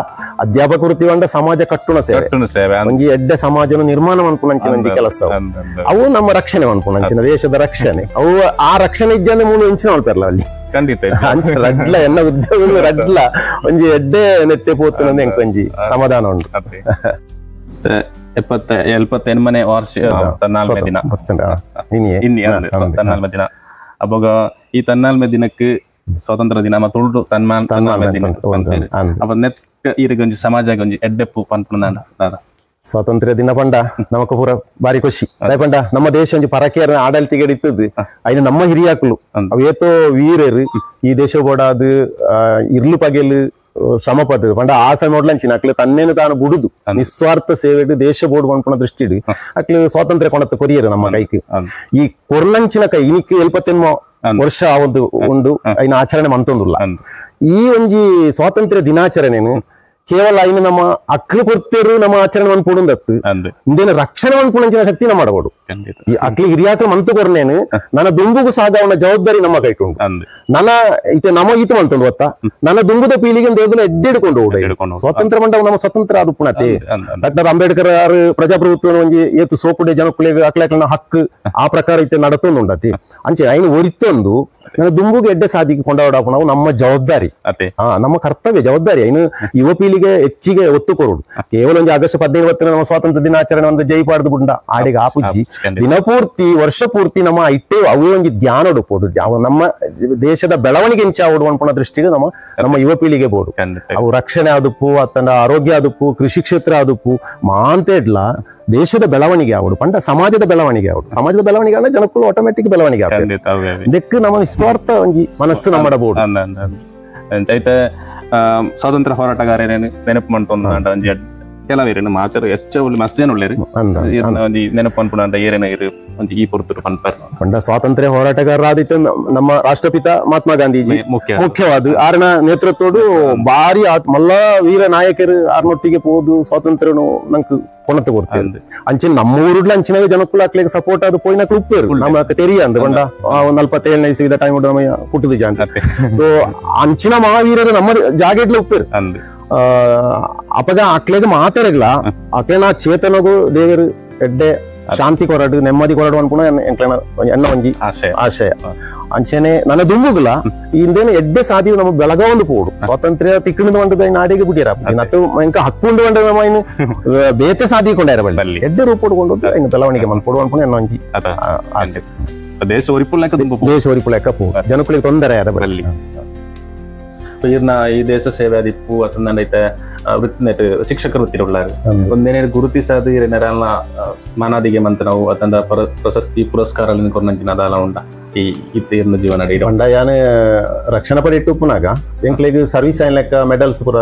ಅಧ್ಯಾಪಕ ವೃತ್ತಿ ಪಂಡ ಸಮಾಜ ಕಟ್ಟುಣ ಸೇವೆ ಒಂಜಿ ಎಡ್ಡೆ ಸಮಾಜನ ನಿರ್ಮಾಣ ಮನ್ಪುನಂಚಿನ ಒಂಜಿ ಕೆಲಸ ಅವು ನಮ್ಮ ರಕ್ಷಣೆ ಮನ್ಪುನಂಚಿನ ದೇಶದ ರಕ್ಷಣೆ ಅವು ಆ ರಕ್ಷಣೆ ಇಜ್ಜಂದ್ರೆ ಮೂಲು ಇಂಚಿನ ಮಲ್ಪೆರ್ಲ ಅಲ್ಲಿ ಖಂಡಿತ ಅಂಚ ರಡ್ಲ ಎನ್ನ ಉದ್ಯೋಗ ರಡ್ಲ ಒಂಜಿ ಎಡ್ಡೆ ನೆಟ್ಟೆ ಪೋತುನಂದು ಎಂಕ್ ಒಂಜಿ ಸಮಾಧಾನ ಉಂಟು. 78ನೇ ವರ್ಷ ತನ್ನಾಲ್ಮೆ ದಿನ ತನ್ನಾಲ್ಮೆ ದಿನ ಅವಾಗ ಈ ತನ್ನಾಲ್ಮೆ ದಿನಕ್ಕೆ ಸ್ವಾತಂತ್ರ್ಯ ದಿನ ಮತ್ತು ತನ್ಮಾಲ್ಮೆ ದಿನ ಅಪ್ಪ ನೆತ್ತ ಈರಿಗೊಂಜಿ ಸಮಾಜ ಒಂಜಿ ಎಡ್ಡೆಪ್ಪು ಪನ್ಪುನ ದಾದಾ ಸ್ವಾತಂತ್ರ್ಯ ದಿನ ಪಂಡ ನಮಕ ಪೂರ ಬಾರಿ ಖುಷಿ ಪಂಡ ನಮ್ಮ ದೇಶ ಒಂಜಿ ಪರಕೀಯರ ಆಡಳಿತಗೆ ಇತ್ತದು ಐನ ನಮ್ಮ ಹಿರಿಯಾಕುಲು ಅವು ಏತೋ ವೀರರು ಈ ದೇಶ ಬೋಡಾದು ಇರ್ಲು ಪಗೆಲು ಶ್ರಮ ಪಟ್ಟದು ಪಂಡ ಆ ಸಮಯ ಅಂಚಿನ ಅಕ್ಲು ತನ್ನೇನು ತಾನು ಬುಡುದು ನಿಸ್ವಾರ್ಥ ಸೇವೆಡು ದೇಶ ಬೋಡು ಪನ್ಪುನ ದೃಷ್ಟಿಡು ಅಕ್ಲು ಸ್ವಾತಂತ್ರ್ಯ ಕೊಣತ ಕೊರಿಯರು ನಮ್ಮ ಕೈಕ್ ಈ ಕೊರ್ಲಂಚಿನ ಕೈ ಇನಿಕ್ 78 ವರ್ಷ ಒಂದು ಉಂಡು ಐನ ಆಚರಣೆ ಮಂತೊಂದುಲ್ಲ ಈ ಒಂಜಿ ಸ್ವಾತಂತ್ರ್ಯ ದಿನಾಚರಣೆನು ಕೇವಲ ಐನು ನಮ್ಮ ಅಕ್ಲು ಕೊರ್ತೇರು ನಮ್ಮ ಆಚರಣೆ ಮನ್ಪುಡುಂದತ್ತು ಇಂದೇನು ರಕ್ಷಣೆ ಮನ್ಪುಣಂಚಿನ ಶಕ್ತಿ ನಮ್ಮ ಮಾಡಬಹುದು ಈ ಅಕ್ಲಿ ಹಿರಿಯಾಕ್ಲು ಮಂತು ಕೊರ್ನೇನು ನನ್ನ ದುಂಬುಗು ಸಾಗವನ ಜವಾಬ್ದಾರಿ ನಮ್ಮ ಕೈಟುಂಡು ನನ್ನ ಇತ್ತೆ ನಮ್ಮ ಈತ ಮಂತುಂಡು ಗೊತ್ತಾ ನನ್ನ ದುಂಬುದ ಪೀಳಿಗೆ ದೇವದನ್ನ ಎಡ್ಡೆಡ್ಕೊಂಡು ಹೋಡ ಸ್ವಾತಂತ್ರ್ಯ ಮಂಡವ ನಮ್ಮ ಸ್ವತಂತ್ರ ಅದು ಪುಣತೆ ಡಾಕ್ಟರ್ ಅಂಬೇಡ್ಕರ್ ಆರು ಪ್ರಜಾಪ್ರಭುತ್ವ ಒಂಜಿ ಏತು ಸೋಪುಡೆ ಜನಕುಲೆಗ್ ಅಕ್ಲಾಕ್ಲನ ಹಕ್ಕು ಆ ಪ್ರಕಾರ ಇತ್ತೆ ನಡತೊಂದುಂಡತಿ ಅಂಚೆ ಐನು ಒರಿತೊಂದು ನನ್ನ ದುಂಬುಗೆ ಎಡ್ಡೆ ಸಾಧಿಗೆ ಕೊಂಡಾಡಪುಣವು ನಮ್ಮ ಜವಾಬ್ದಾರಿ ನಮ್ಮ ಕರ್ತವ್ಯ ಜವಾಬ್ದಾರಿ ಐನು ಯುವ ಪೀಳಿಗೆ ಹೆಚ್ಚಿಗೆ ಒತ್ತು ಕೊರುಡು ಕೇವಲ ಒಂದು ಆಗಸ್ಟ್ 15 ನಮ್ಮ ಸ್ವಾತಂತ್ರ್ಯ ದಿನಾಚರಣೆ ಒಂದು ಜೈ ಪಾಡ್ದು ಬುಂಡ ಆಡಿಗೆ ಆಪುಜಿ ದಿನಪೂರ್ತಿ ವರ್ಷ ಪೂರ್ತಿ ನಮ್ಮ ಇಟ್ಟೆ ಅವೇ ಒಂಜಿ ಧ್ಯಾನ ಉಡುಪೋಡು ನಮ್ಮ ದೇಶದ ಬೆಳವಣಿಗೆ ಇಂಚಾವಡು ಅನ್ಪುಣ ದೃಷ್ಟಿಗೆ ನಮ್ಮ ನಮ್ಮ ಯುವ ಪೀಳಿಗೆ ಬೋಡು ಅವು ರಕ್ಷಣೆ ಆದುಪ್ಪು ಅತ್ತಂಡ ಆರೋಗ್ಯ ಆದುಪ್ಪು ಕೃಷಿ ಕ್ಷೇತ್ರ ಆದುಪ್ಪು ಮಾಂತೇಡ್ಲ ದೇಶದ ಬೆಳವಣಿಗೆ ಆವಡು ಪಂಡ ಸಮಾಜದ ಬೆಳವಣಿಗೆ ಆವಡು ಸಮಾಜದ ಬೆಳವಣಿಗೆ ಅಂದ್ರೆ ಜನಕ್ಕೂ ಆಟೋಮೆಟಿಕ್ ಬೆಳವಣಿಗೆ ಆಗ್ತದೆ ಇದಕ್ಕೆ ನಮ್ಮ ನಿಸ್ವಾರ್ಥ ಒಂಜಿ ಮನಸ್ಸು ನಮ್ಮ ಐತೆ ಸ್ವಾತಂತ್ರ್ಯ ಹೋರಾಟಗಾರರೇನು ನೆನಪು ಮಾಡ್ತೊಂದು ಒಂಜಿ ಕೆಲವೇರೇನು ಮಾಚರು ಹೆಚ್ಚ ಮಸ್ತ್ ಜನ ಉಳ್ಳೇರು ಒಂಜಿ ನೆನಪು ಅನ್ಪುಣ ಏರೇನ ಇರು ಒಂಜಿ ಈ ಪೊರ್ತುಡು ಪನ್ಪರ್ ಪಂಡ ಸ್ವಾತಂತ್ರ್ಯ ಹೋರಾಟಗಾರರಾದಿತ್ತು ನಮ್ಮ ರಾಷ್ಟ್ರಪಿತ ಮಹಾತ್ಮ ಗಾಂಧೀಜಿ ಮುಖ್ಯವಾದ ಆರನ ನೇತೃತ್ವಡು ಭಾರಿ ಮಲ್ಲ ವೀರ ನಾಯಕರು ಆರ್ನೊಟ್ಟಿಗೆ ಪೋದು ಸ್ವಾತಂತ್ರ್ಯನು ನಂಗೆ ಕೊಣತೆ ಕೊಡ್ತೇವೆ ಅಂಚಿನ ನಮ್ಮ ಊರುಡ್ಲ ಅಂಚಿನ ಜನಕ್ಕೂ ಅಕ್ಲಿಗೆ ಸಪೋರ್ಟ್ ಅದು ಪೋಯಿನಕ್ಲು ಉಪ್ಪೇರು ನಮ್ಮ ತೆರಿಯ ಅಂದ ಪಂಡ 47ನೇ ಇಸ್ವಿದ ಟೈಮ್ ನಮ್ಮ ಪುಟ್ಟದ ಜಾಗ ಅಂಚಿನ ಮಹಾವೀರರು ನಮ್ಮ ಜಾಗೆಟ್ಲ ಉಪ್ಪೇರು ಅಪಗ ಅಕ್ಲೆಗ್ ಮಾತಾಡಗ್ಲ ಅಕ್ಲೆನ ಚೇತನಗು ದೇವರು ಎಡ್ಡೆ ಶಾಂತಿ ಕೊರಡು ನೆಮ್ಮದಿ ಕೊರಡು ಅನ್ಪುಣ ಎಂಕ್ಲೆನ ಎನ್ನ ಒಂಜಿ ಆಶಯ ಅಂಚೆನೆ ನನ್ನ ದುಂಬುಗುಲ ಇಂದೇನು ಎಡ್ಡೆ ಸಾಧಿವು ನಮ್ಮ ಬೆಳಗಾವೊಂದು ಪೋಡು ಸ್ವಾತಂತ್ರ್ಯ ತಿಕ್ಕಣದ ವಂಡದ ನಾಡಿಗೆ ಬಿಟ್ಟಿರ ನತ್ತು ಎಂಕ ಹಕ್ಕುಂಡು ವಂಡ ನಮ್ಮ ಇನ್ನು ಬೇತೆ ಸಾಧಿಕೊಂಡಾರ ಬಳ್ಳಿ ಎಡ್ಡೆ ರೂಪುಡ್ಕೊಂಡು ಇನ್ನು ಬೆಳವಣಿಗೆ ಮನ್ಪೋಡು ಅನ್ಪುಣ ಎನ್ನ ಒಂಜಿ ಆಸೆ ದೇಶ ಒರಿಪುಲೆಕ್ಕ ದೇಶ ಒರಿಪುಲೆಕ್ಕ ಪೋ ಜನಕುಲಿಗೆ ತೊಂದರೆ ಯಾರ ಬಳ್ಳಿ ಇರ್ನ ಈ ದೇಶ ಸೇವೆ ಆದಿಪ್ಪು ಅತಂದಂಡೈತೆ ವೃತ್ತಿ ಶಿಕ್ಷಕರ ವೃತ್ತಿ ಉಳ್ಳಾರು ಒಂದೇನೇ ಗುರುತಿಸಾದ ಏನೇರಲ್ಲ ಮಾನಾದಿಗೆ ಮಂತ ನಾವು ಅತಂದ ಪ್ರಶಸ್ತಿ ಪುರಸ್ಕಾರ ಕೊರ್ನಂಚಿನ ಅದಾಲ ಉಂಡ ಈ ಇತ್ತೆ ಇರ್ನ ಜೀವನ ಪಂಡ ಯಾನ್ ರಕ್ಷಣಾ ಪಡೆ ಇಟ್ಟುಪ್ಪುನಾಗ ಎಂಕ್ಲೆಗ್ ಸರ್ವಿಸ್ ಆಯ್ನ ಲೆಕ್ಕ ಮೆಡಲ್ಸ್ ಪೂರ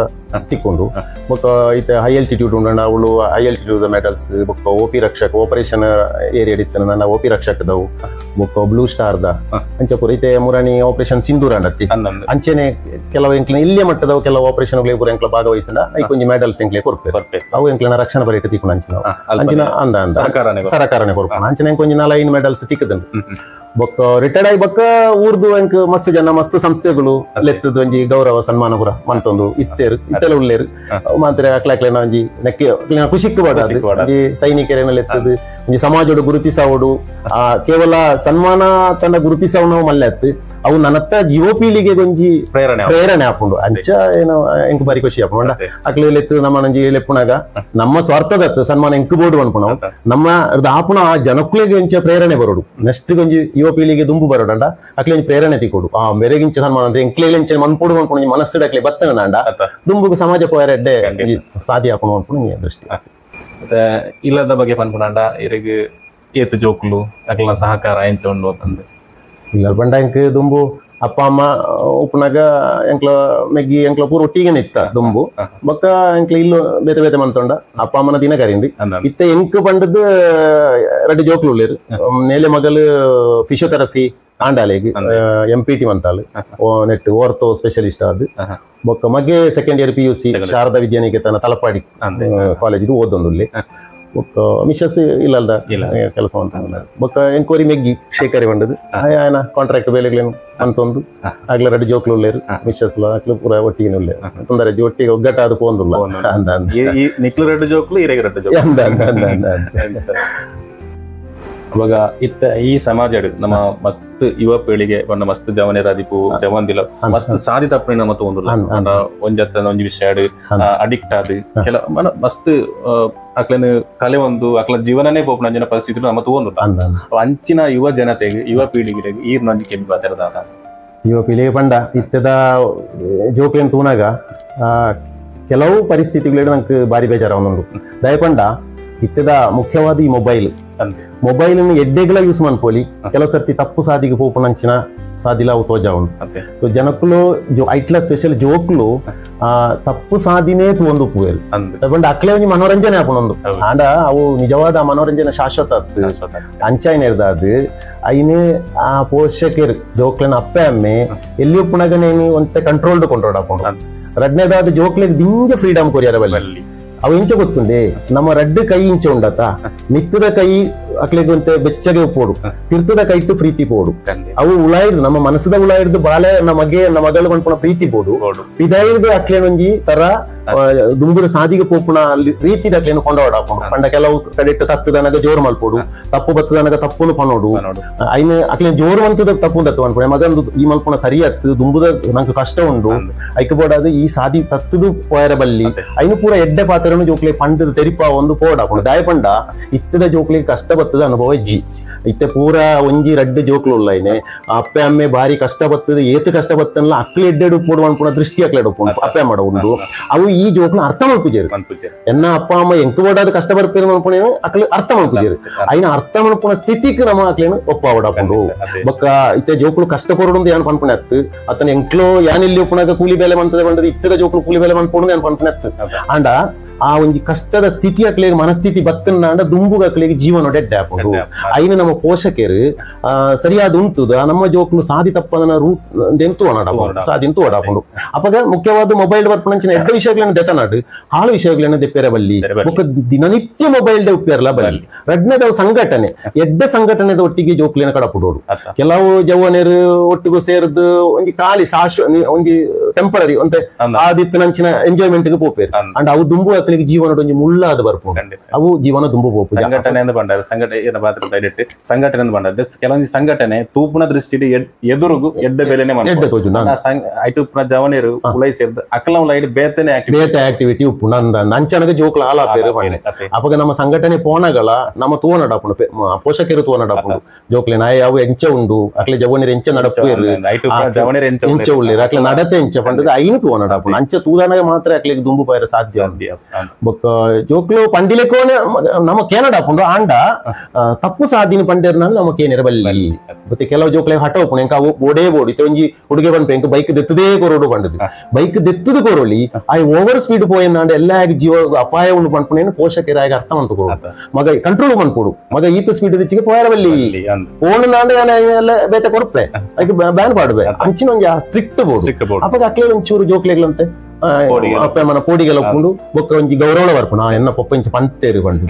ತಿಕ್ಕೊಂಡು ಬೊಕ್ಕ ಇತ್ತೆ ಹೈ ಅಲ್ಟಿಟ್ಯೂಡ್ ಉಂಡ ಅವಳು high altitude medals ಬೊಕ್ಕ ಓ ಪಿ ರಕ್ಷಕ ಆಪರೇಷನ್ ಏರಿಯಾ ಇತ್ತನ ನನ್ನ ಓ ಪಿ ರಕ್ಷಕದವು ಬೊಕ್ಕ ಬ್ಲೂ ಸ್ಟಾರ್ದ ಅಂಚೆ ಪೂರ ಇತ್ತೆ ಮುರಾಣಿ ಆಪರೇಷನ್ ಸಿಂಧೂರ ಅಂಡತ್ತಿ ಅಂಚೆನೆ ಕೆಲವು ಎಂಕ್ಲೆ ಇಲ್ಲೇ ಮಟ್ಟದವು ಕೆಲವು ಆಪರೇಷನ್ ಪೂರ ಎಂಕ್ಲ ಭಾಗವಹಿಸಿದ ಐಕೊಂಜಿ ಮೆಡಲ್ಸ್ ಎಂಕ್ಲೆ ಕೊರ್ಪೆರ್ ಅವು ಎಂಕ್ಲೆನ ರಕ್ಷಣಾ ಪಡೆ ಇಟ್ಟು ತಿಕ್ಕೊಂಡು ಅಂಚಿನ ಅಂಚಿನ ಅಂದ ಅಂದ ಸರಕಾರನೆ ಕೊರ್ಪುನ ಅಂಚನೆ ಎಂಕೊಂಜಿ 4-5 ಮೆಡಲ್ಸ್ ತಿಕ್ಕದಂಡು ಬೊಕ್ಕ ರಿಟೈರ್ಡ್ ಆಗಿ ಬೊಕ್ಕ ಊರ್ದು ಎಂಕ್ ಮಸ್ತ್ ಜನ ಮಸ್ತ್ ಸಂಸ್ಥೆಗಳು ಲೆತ್ತದ ಒಂಜಿ ಗೌರವ ಸನ್ಮಾನ ಪೂರ ಮಂತೊಂದು ಇತ್ತೇರು ಇತ್ತೆಲ್ಲ ಉಳ್ಳೇರು ಮಾತ್ರ ಅಕ್ಲಾಕ್ಲೆನ ಒಂಜಿ ನೆಕ್ಕೆ ಖುಷಿಕ್ ಬಾಡದು ಒಂಜಿ ಸೈನಿಕರೇನ ಲೆತ್ತದು ಒಂಜಿ ಸಮಾಜೋಡು ಗುರುತಿಸಾವೋಡು ಆ ಕೇವಲ ಸನ್ಮಾನ ತನ್ನ ಗುರುತಿಸಾವನು ಮಲ್ಲೆತ್ತು ಅವು ನನ್ನತ್ತ ಜೀವಪೀಳಿಗೆ ಒಂಜಿ ಪ್ರೇರಣೆ ಆಪುಂಡು ಅಂಚ ಏನೋ ಎಂಕ್ ಬಾರಿ ಖುಷಿ ಆಪುಂಡು ಅಕ್ಲೆ ಲೆತ್ತು ನಮ್ಮ ನಂಜಿ ಲೆಪ್ಪುನಾಗ ನಮ್ಮ ಸ್ವಾರ್ಥಗತ್ ಸನ್ಮಾನ ಎಂಕ್ ಬೋಡು ಅನ್ಪುಣ ನಮ್ಮ ಆಪುಣ ಆ ಜನಕ್ಕುಲೆಗೆ ಒಂಚ ಪ್ರೇರಣೆ ಬರೋಡು ನೆಕ್ಸ್ಟ್ ಒಂಜಿ ಯುವ ಪೀಳಿಗೆ ದುಂಬು ಬರೋಡಂಡ ಅಕ್ಲೆ ಒಂಜಿ ಪ್ರೇರಣೆ ತಿಕ್ಕೊಡು ಆ ಮೆರೆಗಿಂಚ ಸನ್ಮಾನ ಅಂತ ಎಂಕ್ಲೆಂಚ ಮನ್ಪೊಡು ಅನ್ಪುಣ ಮನಸ್ಸು ಅಕ್ಲೆ ಬತ್ತನ ದಾಂಡ ದುಂಬುಗು ಸಮಾಜ ಪೋಯರೆಡ್ಡೆ ಸಾಧ್ಯ ಆಪುಣ ಅನ್ಪುಣ ದೃಷ್ಟಿ. ಮತ್ತೆ ಇಲ್ಲದ ಬಗ್ಗೆ ಪನ್ಪುಣಾಂಡ ಇರಿಗೆ ಏತು ಜೋಕುಲು ಅಕ್ಲೆನ ಸಹಕಾರ ಎಂಚ ಉಂಡು ಅಂತಂದು ಇಲ್ಲ ಪಂಡ ಎಂಕ್ ದುಂಬು ಅಪ್ಪ ಅಮ್ಮ ಉಪ್ಪುನಾಗ ಎಂಕ್ಲ ಮೆಗ್ಗಿ ಎಂಕ್ಲ ಪೂರ ಒಟ್ಟಿಗೆನೆ ಇತ್ತ ದುಂಬು ಬೊಕ್ಕ ಎಂಕ್ಲ ಇಲ್ಲು ಬೇತೆ ಬೇತೆ ಮಂತೊಂಡ ಅಪ್ಪ ಅಮ್ಮನ ದಿನ ಕರಿಂಡಿ ಇತ್ತ ಎಂಕ್ ಪಂಡದ್ದು ರಡ್ಡು ಜೋಕ್ಲು ಉಳ್ಳೇರು ನೇಲೆ ಮಗಲು ಫಿಸಿಯೋಥೆರಪಿ ಆಂಡಾಲೆಗ್ MPT ಮಂತಾಳು net ortho specialist ಅದು ಬೊಕ್ಕ ಮಗೆ second year PUC Sharada Vidyaniketan Talapady college ಓದೊಂದುಲ್ಲೆ ಬೊಕ್ಕ ಮಿಶಸ್ ಇಲ್ಲಲ್ದ ಕೆಲಸ ಅಂತ ಬೊಕ್ಕ ಎಂಕ್ವರಿ ಮೆಗ್ಗಿ ಶೇಖರಿ ಬಂದದ್ದು ಆಯನ ಕಾಂಟ್ರಾಕ್ಟ್ ಬೇಲೆಗಳೇನು ಅಂತೊಂದು ಆಗ್ಲೇ ರಡ್ಡು ಜೋಕ್ಲು ಉಳ್ಳೇರು ಮಿಶಸ್ ಅಕ್ಲು ಪೂರ ಒಟ್ಟಿಗೆ ಉಳ್ಳೇರು ತೊಂದರೆ ಒಟ್ಟಿಗೆ ಒಗ್ಗಟ್ಟಾದ ಪೋಂದುಲ್ಲ ಅಂದ ನಿಕ್ಲು ರಡ್ಡು ಜೋಕ್ಲು ಇರೆಗೆ ರಡ್ಡು ಜೋಕ್ಲು ಅಂದ ಅಂದ ಅಂದ ಅಂದ. ಅವಾಗ ಇತ್ತ ಈ ಸಮಾಜ ನಮ್ಮ ಮಸ್ತ್ ಯುವ ಪೀಳಿಗೆ ಪಂಡ ಮಸ್ತ್ ಜವನೇರಾದಿಪು ಜವಂದಿಲ್ಲ ಮಸ್ತ್ ಸಾಧಿ ತಪ್ಪು ನಮ್ಮ ತೋಂದುಲ್ಲ ಒಂಜತ್ತ ಒಂಜಿ ವಿಷಯ ಅಡಿಕ್ಟ್ ಆದ್ ಕೆಲ ಮಸ್ತ್ ಅಕ್ಲನ ಕಲೆ ಒಂದು ಅಕ್ಲ ಜೀವನನೇ ಪೋಪುನ ಅಂಚಿನ ಪರಿಸ್ಥಿತಿ ನಮ್ಮ ತೋಂದುಲ್ಲ. ಅಂಚಿನ ಯುವ ಜನತೆಗೆ ಯುವ ಪೀಳಿಗೆಗೆ ಈ ನಂಜಿ ಕೆಮ್ಮಿ ಪಾತ್ರ ಯುವ ಪೀಳಿಗೆ ಪಂಡ ಇತ್ತದ ಜೋಕ್ಲೆನ್ ತೂನಾಗ ಕೆಲವು ಪರಿಸ್ಥಿತಿಗಳು ನಂಗೆ ಬಾರಿ ಬೇಜಾರ ಒಂದೊಂದು ದಯಪಂಡ ಇತ್ತದ ಮುಖ್ಯವಾದ ಈ ಮೊಬೈಲ್ ಮೊಬೈಲ್ ಎಡ್ಡೆಗಳ ಯೂಸ್ ಮನ್ಪೋಲಿ ಕೆಲವು ಸರ್ತಿ ತಪ್ಪು ಸಾದಿಗೆ ಪೋಪುನಂಚಿನ ಸಾದಿಲ ಅವು ತೋಜ ಉಂಡು. ಸೊ ಜನಕ್ಕಲು ಐಟ್ಲ ಸ್ಪೆಷಲ್ ಜೋಕ್ಲು ತಪ್ಪು ಸಾದಿನೇ ತೂವೊಂದು ಪೂಯಲ್ ಪಂಡ ಅಕ್ಲೆ ಒಂಜಿ ಮನೋರಂಜನೆ ಆಪುನೊಂದು ಆಂಡ ಅವು ನಿಜವಾದ ಮನೋರಂಜನೆ ಶಾಶ್ವತ ಅಂಚಾಯಿನ ಇರ್ದಾದು ಐನು ಆ ಪೋಷಕರು ಜೋಕ್ಲೆನ ಅಪ್ಪೆ ಅಮ್ಮೆ ಎಲ್ಲಿ ಉಪ್ಪುನಗನೇನು ಒಂತೆ ಕಂಟ್ರೋಲ್ಡ್ ಕೊಂಡ್ರೋಡ್ ಹಾಕೊಂಡು ರಡ್ನೇದಾದ ಜೋಕ್ಲೆಗ್ ದಿಂಜ ಫ್ರೀಡಮ್ ಕೊರಿಯರ ಬಲ್ಲಿ ಅವು ಇಂಚ ಗೊತ್ತುಂಡೆ ನಮ್ಮ ರಡ್ಡು ಕೈ ಇಂಚ ಉಂಡತ ಮಿತ್ತದ ಕೈ ಅಕ್ಲೆಗೊಂತೆ ಬೆಚ್ಚಗೆ ಉಪ್ಪೋಡು ತಿರ್ತದ ಕೈಟ್ಟು ಪ್ರೀತಿ ಪೋಡು ಅವು ಉಳಾಯಿರ್ದು ನಮ್ಮ ಮನಸ್ಸದ ಉಳಾಯಿರ್ದು ಬಾಳೆ ನಮ್ಮ ಮಗೆ ನಮ್ಮ ಮಗಳು ಪನ್ಪುನ ಪ್ರೀತಿ ಪೋಡು ಪಿದಾಯಿರ್ದು ಅಕ್ಲೆನೊಂಜಿ ತರ ದುಂಬುದ ಸಾದಿಗೆ ಪೋಪುನ ಅಲ್ಲಿ ರೀತಿದ ಅಕ್ಲೇನು ಕೊಂಡೋಡ ಹಾಕೊಂಡು ಪಂಡ ಕೆಲವು ಕಡೆಟ್ಟು ತತ್ತದನಗ ಜೋರು ಮಲ್ಪೋಡು ತಪ್ಪು ಬತ್ತದನಗ ತಪ್ಪುನು ಪನೋಡು ಐನು ಅಕ್ಲೇನು ಜೋರು ಅಂತದ ತಪ್ಪು ತತ್ತು ಅನ್ಪುಣ ಮಗಂದು ಈ ಮಲ್ಪುನ ಸರಿ ಅತ್ತು ದುಂಬುದ ನಂಗೆ ಕಷ್ಟ ಉಂಡು ಐಕ್ ಬೋಡಾದ ಈ ಸಾದಿ ತತ್ತದು ಪೋಯರ ಬಲ್ಲಿ ಐನು ಪೂರ ಎಡ್ಡೆ ಪಾತ್ರನು ಜೋಕ್ಲೆ ಪಂಡದ ತೆರಿಪ ಒಂದು ಪೋಡ ಹಾಕೊಂಡು ದಾಯ ಪಂಡ ಇತ್ತದ ಜೋಕ್ಲಿಗೆ ಕಷ್ಟ ಬತ್ತದ ಅನುಭವ ಇಜ್ಜಿ ಇತ್ತೆ ಪೂರ ಒಂಜಿ ರಡ್ಡು ಜೋಕ್ಲು ಉಲ್ಲ ಐನೆ ಅಪ್ಪೆ ಅಮ್ಮೆ ಬಾರಿ ಕಷ್ಟ ಬತ್ತದ ಏತು ಕಷ್ಟ ಬತ್ತಲ್ಲ ಅಕ್ಲೆ ಎಡ್ಡೆಡು ಪೋಡು ಅನ್ಪುಣ ದೃಷ್ಟಿ ಅಕ್ಲೆ ಉಪ್ಪುಂಡು ಅಪ್ಪೆ ಅಮ್ಮ ಉಂಡು ಅವು ಈ ಜೋಕ್ಲು ಅರ್ಥ ಮಲ್ಪುಜೇರು ಎನ್ನ ಅಪ್ಪ ಅಮ್ಮ ಎಂಕ್ ಬೋಡಾದ ಕಷ್ಟ ಬರ್ಪೇರು ಮಲ್ಪುಣ ಅಕ್ಲೆ ಅರ್ಥ ಮಲ್ಪುಜೇರು ಐನ ಅರ್ಥ ಮಲ್ಪುಣ ಸ್ಥಿತಿಗೆ ನಮ್ಮ ಅಕ್ಲೇನು ಒಪ್ಪಾವಡಾಪುಂಡು ಬೊಕ್ಕ ಇತ್ತೆ ಜೋಕ್ಲು ಕಷ್ಟ ಕೊರಡು ಯಾನ್ ಪನ್ಪುಣೆ ಅತ್ತು ಅತನ ಎಂಕ್ಲೋ ಯಾನ್ ಇಲ್ಲಿ ಉಪ್ಪುನಾಗ ಕೂಲಿ ಬೇಲೆ ಮಂತದೆ ಬಂದದ ಇತ್ತದ ಜೋಕ್ಲು ಕೂಲಿ ಬೇಲೆ ಮನ್ಪುಣು ಯಾನ್ ಪನ್ಪುಣೆ ಅತ್ತು ಆಂಡ ಆ ಒಂಜಿ ಕಷ್ಟದ ಸ್ಥಿತಿ ಅಕ್ಲೆಗ್ ಮನಸ್ಥಿತಿ ಬತ್ತನಾಂಡ ದುಂಬುಗ ಅಕ್ಲೆಗ್ ಜೀವನ ಡೆಡ್ಡೆ ಆಪುಂಡು ಐನ ನಮ್ಮ ಪೋಷಕರು ಸರಿಯಾದ ಉಂಟುದ ನಮ್ಮ ಜೋಕ್ಲು ಸಾದಿ ತಪ್ಪದನ ರೂಟ್ ಎಂತು ಓಡಾಪುಂಡು ಸಾದಿ ಎಂತು ಓಡಾಪುಂಡು ಅಪಗ ಮುಖ್ಯವಾದ ಮೊಬೈಲ್ ಬರ್ಪುನಂಚಿನ ಎಡ್ಡೆ ವಿಷಯಗಳನ್ನ ದೆತನಾಡು ಹಾಳು ವಿಷಯಗಳನ್ನ ದೆಪ್ಪೆರ ಬಲ್ಲಿ ಬೊಕ್ಕ ದಿನನಿತ್ಯ ಮೊಬೈಲ್ ಡೆ ಉಪ್ಪೇರಲ ಬಲ್ಲಿ ರಡ್ನೆದವು ಸಂಘಟನೆ ಎಡ್ಡೆ ಸಂಘಟನೆದ ಒಟ್ಟಿಗೆ ಜೋಕ್ಲೆನ ಕಡಪುಡೋಡು ಕೆಲವು ಜವನೇರು ಒಟ್ಟಿಗೂ ಸೇರ್ದು ಒಂಜಿ ಖಾಲಿ ಶಾಶ್ವ ಒಂಜಿ ಟೆಂಪರರಿ ಒಂತೆ ಆದಿತ್ತನಂಚಿನ ಎಂಜಾಯ್ಮೆಂಟ್ ಗೆ ಪೋಪೇರು ಅಂಡ್ ಅವು ದುಂಬು ಅಕ್ಲೆಗ್ ಜೀವನ ಒಂಜಿ ಮುಳ್ಳಾದ ಬರ್ಪುಂಡು ಅವು ಜೀವನ ದುಂಬು ಪೋಪು ಸಂಘಟನೆ ಅಂತ ಬಂಡ ಸಂಘಟನೆ ಏನ ಪಾತ್ರ ಡೈರೆಕ್ಟ್ ಸಂಘಟನೆ ಅಂತ ಬಂಡ ಕೆಲವೊಂದು ಸಂಘಟನೆ ತೂಪುನ ದೃಷ್ಟಿಡ್ ಎದುರುಗು ಎಡ್ಡೆ ಬೆಲೆನೆ ಎಡ್ಡೆ ತೋಜು ಐಟು ಜವನೇರು ಉಲೈ ಸೇರ್ದು ಅಕ್ಲ ಉಲೈಡ್ ಬೇತನೆ ಬೇತೆ ಆಕ್ಟಿವಿಟಿ ಉಪ್ಪು ನಂದ ನಂಚನಗ ಜೋಕ್ಲ ಹಾಲಾಪೇರು ಪಂಡೆ ಅಪಗ ನಮ್ಮ ಸಂಘಟನೆ ಪೋನಗಳ ನಮ್ಮ ತೂವ ನಡಪುಂಡು ಪೋಷಕರು ತೂವ ನಡಪುಂಡು ಜೋಕ್ಲೆ ನಾಯ ಅವು ಎಂಚ ಉಂಡು ಅಕ್ಲೆ ಜವನೇರು ಎಂಚ ನಡಪೇರು ಎಂಚ ಉಳ್ಳೇರು ಅಕ್ಲೆ ನಡತೆ ಎಂಚ ಪಂಡದ ಐನು ತೂವ ನಡಪುಂಡು ಅಂಚ ತೂದನಾಗ ಮಾತ್ರ ಅಕ್ಲೆಗ್ ದುಂಬು ಪೈರ ಸಾಧ್ಯ ಬೊಕ್ಕ ಜೋಕ್ಲು ಪಂಡಿಲೆಕೋನೆ ನಮ್ಮ ಕೇನಡ ಹಾಕೊಂಡು ಆಂಡ ತಪ್ಪು ಸಾಧಿನ ಪಂಡೇರ್ನ ನಮ್ಮ ಕೇನೆರ ಬಲ್ಲಿ ಮತ್ತೆ ಕೆಲವು ಜೋಕ್ಲೆ ಹಠ ಉಪ್ಪುಂಡು ಎಂಕ ಅವು ಬೋಡೇ ಬೋಡು ಇತ್ತೆ ಒಂಜಿ ಹುಡುಗೆ ಪನ್ಪೆ ಎಂಕ ಬೈಕ್ ದೆತ್ತದೇ ಕೊರೋಡು ಪಂಡದು ಬೈಕ್ ದೆತ್ತದು ಕೊರೋಲಿ ಆ ಓವರ್ ಸ್ಪೀಡ್ ಪೋಯನ್ನಾಂಡ ಎಲ್ಲ ಜೀವ ಅಪಾಯ ಉಂಡು ಪನ್ಪುನೇನು ಪೋಷಕರಾಗ ಅರ್ಥ ಮಂತು ಕೊಡು ಮಗ ಕಂಟ್ರೋಲ್ ಮನ್ಪೋಡು ಮಗ ಈತ ಸ್ಪೀಡ್ ದಿಚ್ಚಿಗೆ ಪೋಯರ ಬಲ್ಲಿ ಪೋಣನಾಂಡ ಎಲ್ಲ ಬೇತೆ ಕೊರ್ಪೆ ಐಕ್ ಬ್ಯಾನ್ ಪಾಡುವೆ ಅಂಚಿನ ಒಂಜಿ ಸ್ಟ್ರಿಕ್ಟ್ ಬೋರ್ಡ್ ಅಪಗ ಅಕ್ಲೆ ಒಂಚೂರು ಜೋಕ್ಲೆಗ್ಲಂತೆ ಅಪ್ಪಮ್ಮನ ಪೋಡಿಗೆಲ್ಲ ಉಪ್ಪುಂಡು ಬೊಕ್ಕ ಒಂಜಿ ಗೌರವ ಬರ್ಪುಂಡು ಎನ್ನ ಪೊಪ್ಪ ಇಂಚ ಪಂತೇರು ಪಂಡು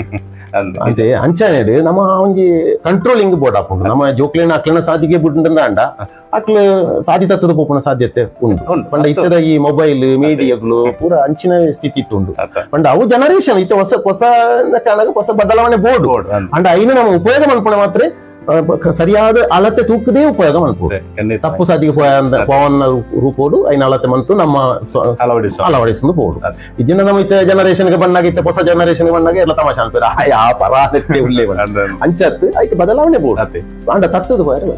ಅಂಚೆ ಅಂಚನೇಡು ನಮ್ಮ ಒಂಜಿ ಕಂಟ್ರೋಲಿಂಗ್ ಬೋರ್ಡ್ ಹಾಪುಂಡು ನಮ್ಮ ಜೋಕ್ಲೇನ ಅಕ್ಲೆನ ಸಾದಿಗೆ ಬಿಡ್ಂಡ ಅಂಡ ಅಕ್ಲೆ ಸಾದಿ ತತ್ತದ ಪೋಪುನ ಸಾಧ್ಯತೆ ಉಂಟು ಪಂಡ ಇತ್ತದ ಈ ಮೊಬೈಲ್ ಮೀಡಿಯಾಗಳು ಪೂರ ಅಂಚಿನ ಸ್ಥಿತಿ ಇತ್ತು ಉಂಡು ಪಂಡ ಅವು ಜನರೇಷನ್ ಇತ್ತ ಹೊಸ ಹೊಸ ಕಾರಣಕ್ಕೆ ಹೊಸ ಬದಲಾವಣೆ ಬೋರ್ಡ್ ಅಂಡ ಐನು ನಮ್ಮ ಉಪಯೋಗ ಮನ್ಪುಣ ಮಾತ್ರ ಸರಿಯಾದ ಅಳತೆ ತೂಕದೇ ಉಪಯೋಗ ಮಲ್ಪು ತಪ್ಪು ಸಾದಿಗೆ ಪೋವನ್ನ ರೂಪೋಡು ಐನ ಅಳತೆ ಮಂತು ನಮ್ಮ ಅಳವಡಿಸಲು ಪೋಡು ಇದಿನ ನಮ್ಮ ಇತ್ತೆ ಜನರೇಷನ್ ಗೆ ಬಂದಾಗ ಇತ್ತೆ ಹೊಸ ಜನರೇಷನ್ ಬಂದಾಗ ಎಲ್ಲ ತಮಾಷೆ ಅನ್ಪೇರು ಆ ಪರ ಉಲ್ಲೇ ಅಂಚತ್ತು ಐಕೆ ಬದಲಾವಣೆ ಬೋಡು ಅಂಡ ತತ್ತದ ಪೋಯರೆ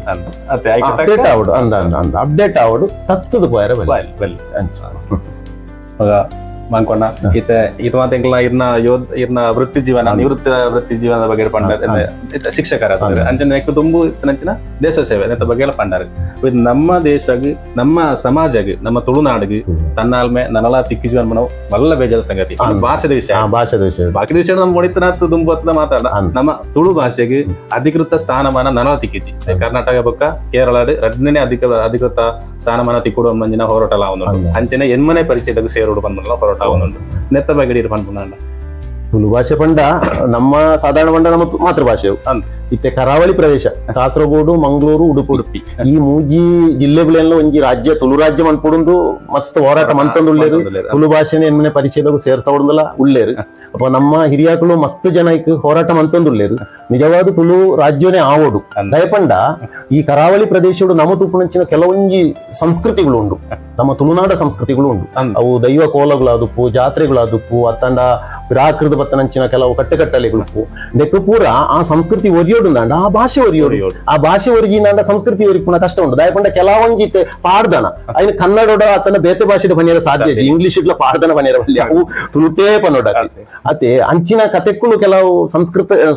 ಅಪ್ಡೇಟ್ ಆವಡು ಅಂದ ಅಂದ ಅಂದ ಅಪ್ಡೇಟ್ ಆವಡು ತತ್ತದ ಪೋಯರೆ ಬಲ್ಲಿ ಅಂಚ ಮಂಕೊಂಡ ಈತ ಈತ ಮಾತ ಇರ್ನ ಯೋಧ ಇರ್ನ ವೃತ್ತಿ ಜೀವನ ನಿವೃತ್ತ ವೃತ್ತಿ ಜೀವನದ ಬಗ್ಗೆ ಪಂಡಾರ ಶಿಕ್ಷಕರ ಅಂಚನೆ ತುಂಬು ಇತ್ತನಂಚಿನ ದೇಶ ಸೇವೆ ಅಂತ ಬಗ್ಗೆ ಎಲ್ಲ ಪಂಡಾರ ನಮ್ಮ ದೇಶಗ್ ನಮ್ಮ ಸಮಾಜಗ್ ನಮ್ಮ ತುಳುನಾಡಿಗೆ ತನ್ನಾಲ್ಮೆ ನನ್ನಲ ತಿಕ್ಕಿ ಜೀವನ ನಾವು ಮಲ್ಲ ಬೇಜಾರ ಸಂಗತಿ ಭಾಷೆದ ವಿಷಯ ಭಾಷೆದ ವಿಷಯ ಬಾಕಿ ವಿಷಯ ನಮ್ಮ ಒಡಿತನ ತುಂಬು ಹತ್ತದ ಮಾತಾಡ ನಮ್ಮ ತುಳು ಭಾಷೆಗೆ ಅಧಿಕೃತ ಸ್ಥಾನಮಾನ ನನಲ ತಿಕ್ಕಿಜಿ ಕರ್ನಾಟಕ ಬೊಕ್ಕ ಕೇರಳ ರಡ್ಡನೇ ಅಧಿಕೃತ ಸ್ಥಾನಮಾನ ತಿಕ್ಕುಡು ಮಂಜಿನ ಹೋರಾಟ ಅಂಚನೆ ಎನ್ಮನೆ ಪರಿಚಯದಾಗ ಸೇರೋಡು ಬಂದ ಹೋರಾಟ ನೆತ್ತ ಬಗ್ಗೆ ತುಳು ಭಾಷೆ ಪಂಡ ನಮ್ಮ ಸಾಧಾರಣ ಪಂಡ ನಮ್ಮ ಮಾತೃಭಾಷೆ ಇತ್ತೆ ಕರಾವಳಿ ಪ್ರದೇಶ ಕಾಸರಗೋಡು ಮಂಗಳೂರು ಉಡುಪಿ ಈ ಮೂಜಿ ಜಿಲ್ಲೆಗಳೆಲ್ಲ ಒಂಜಿ ರಾಜ್ಯ ತುಳು ರಾಜ್ಯ ಮನ್ಪುಡುಂದು ಮಸ್ತ್ ಹೋರಾಟ ಮಂತಂದು ಉಳ್ಳೇರು ತುಳು ಭಾಷೆನೆ ಎನ್ಮನೆ ಪರಿಚಯದಾಗ ಸೇರ್ಸವಡುಂದಲ ಉಳ್ಳೇರು ಅಪ್ಪ ನಮ್ಮ ಹಿರಿಯಾಕಳು ಮಸ್ತ್ ಜನ ಹೋರಾಟ ಮಂತಂದು ಉಳ್ಳೇರು ನಿಜವಾದ ತುಳು ರಾಜ್ಯನೇ ಆವೋಡು ದಯಪಂಡ ಈ ಕರಾವಳಿ ಪ್ರದೇಶಡು ನಮ್ಮ ತುಪ್ಪುನಂಚಿನ ಕೆಲವೊಂಜಿ ಸಂಸ್ಕೃತಿಗಳು ಉಂಡು ನಮ್ಮ ತುಳುನಾಡ ಸಂಸ್ಕೃತಿಗಳು ಉಂಡು ಅವು ದೈವ ಕೋಲಗಳಾದುಪ್ಪು ಜಾತ್ರೆಗಳಾದುಪ್ಪು ಅತ್ತಂಡ ಪ್ರಾಕೃತ ಬತ್ತನಂಚಿನ ಕೆಲವು ಕಟ್ಟೆಕಟ್ಟಲೆಗಳು ನೆಕ್ಕು ಪೂರ ಆ ಸಂಸ್ಕೃತಿ ಒರಿಯೋಡು ಆ ಭಾಷೆ ಒರಿಯೋಡು ಆ ಭಾಷೆ ಒರಿಜಿನಾಂಡ ಸಂಸ್ಕೃತಿ ಒರಿಪುನ ಕಷ್ಟ ಉಂಟು ದಯಪಂಡ ಕೆಲವೊಂಜಿ ಪಾಡ್ದನ ಐನ ಕನ್ನಡೋಡ ಅತ್ತಂಡ ಬೇತೆ ಭಾಷೆ ಬನ್ನಿರ ಸಾಧ್ಯ ಇದೆ ಇಂಗ್ಲಿಷ್ ಇಡ್ಲ ಪಾಡ್ದನ ಬನ್ನಿರ ಬಲ್ಲಿ ಅವು ತುಳುಟೇ ಪನ್ನೋಡ ಅತ್ತೆ ಅಂಚಿನ ಕತೆಕ್ಕಳು ಕೆಲವು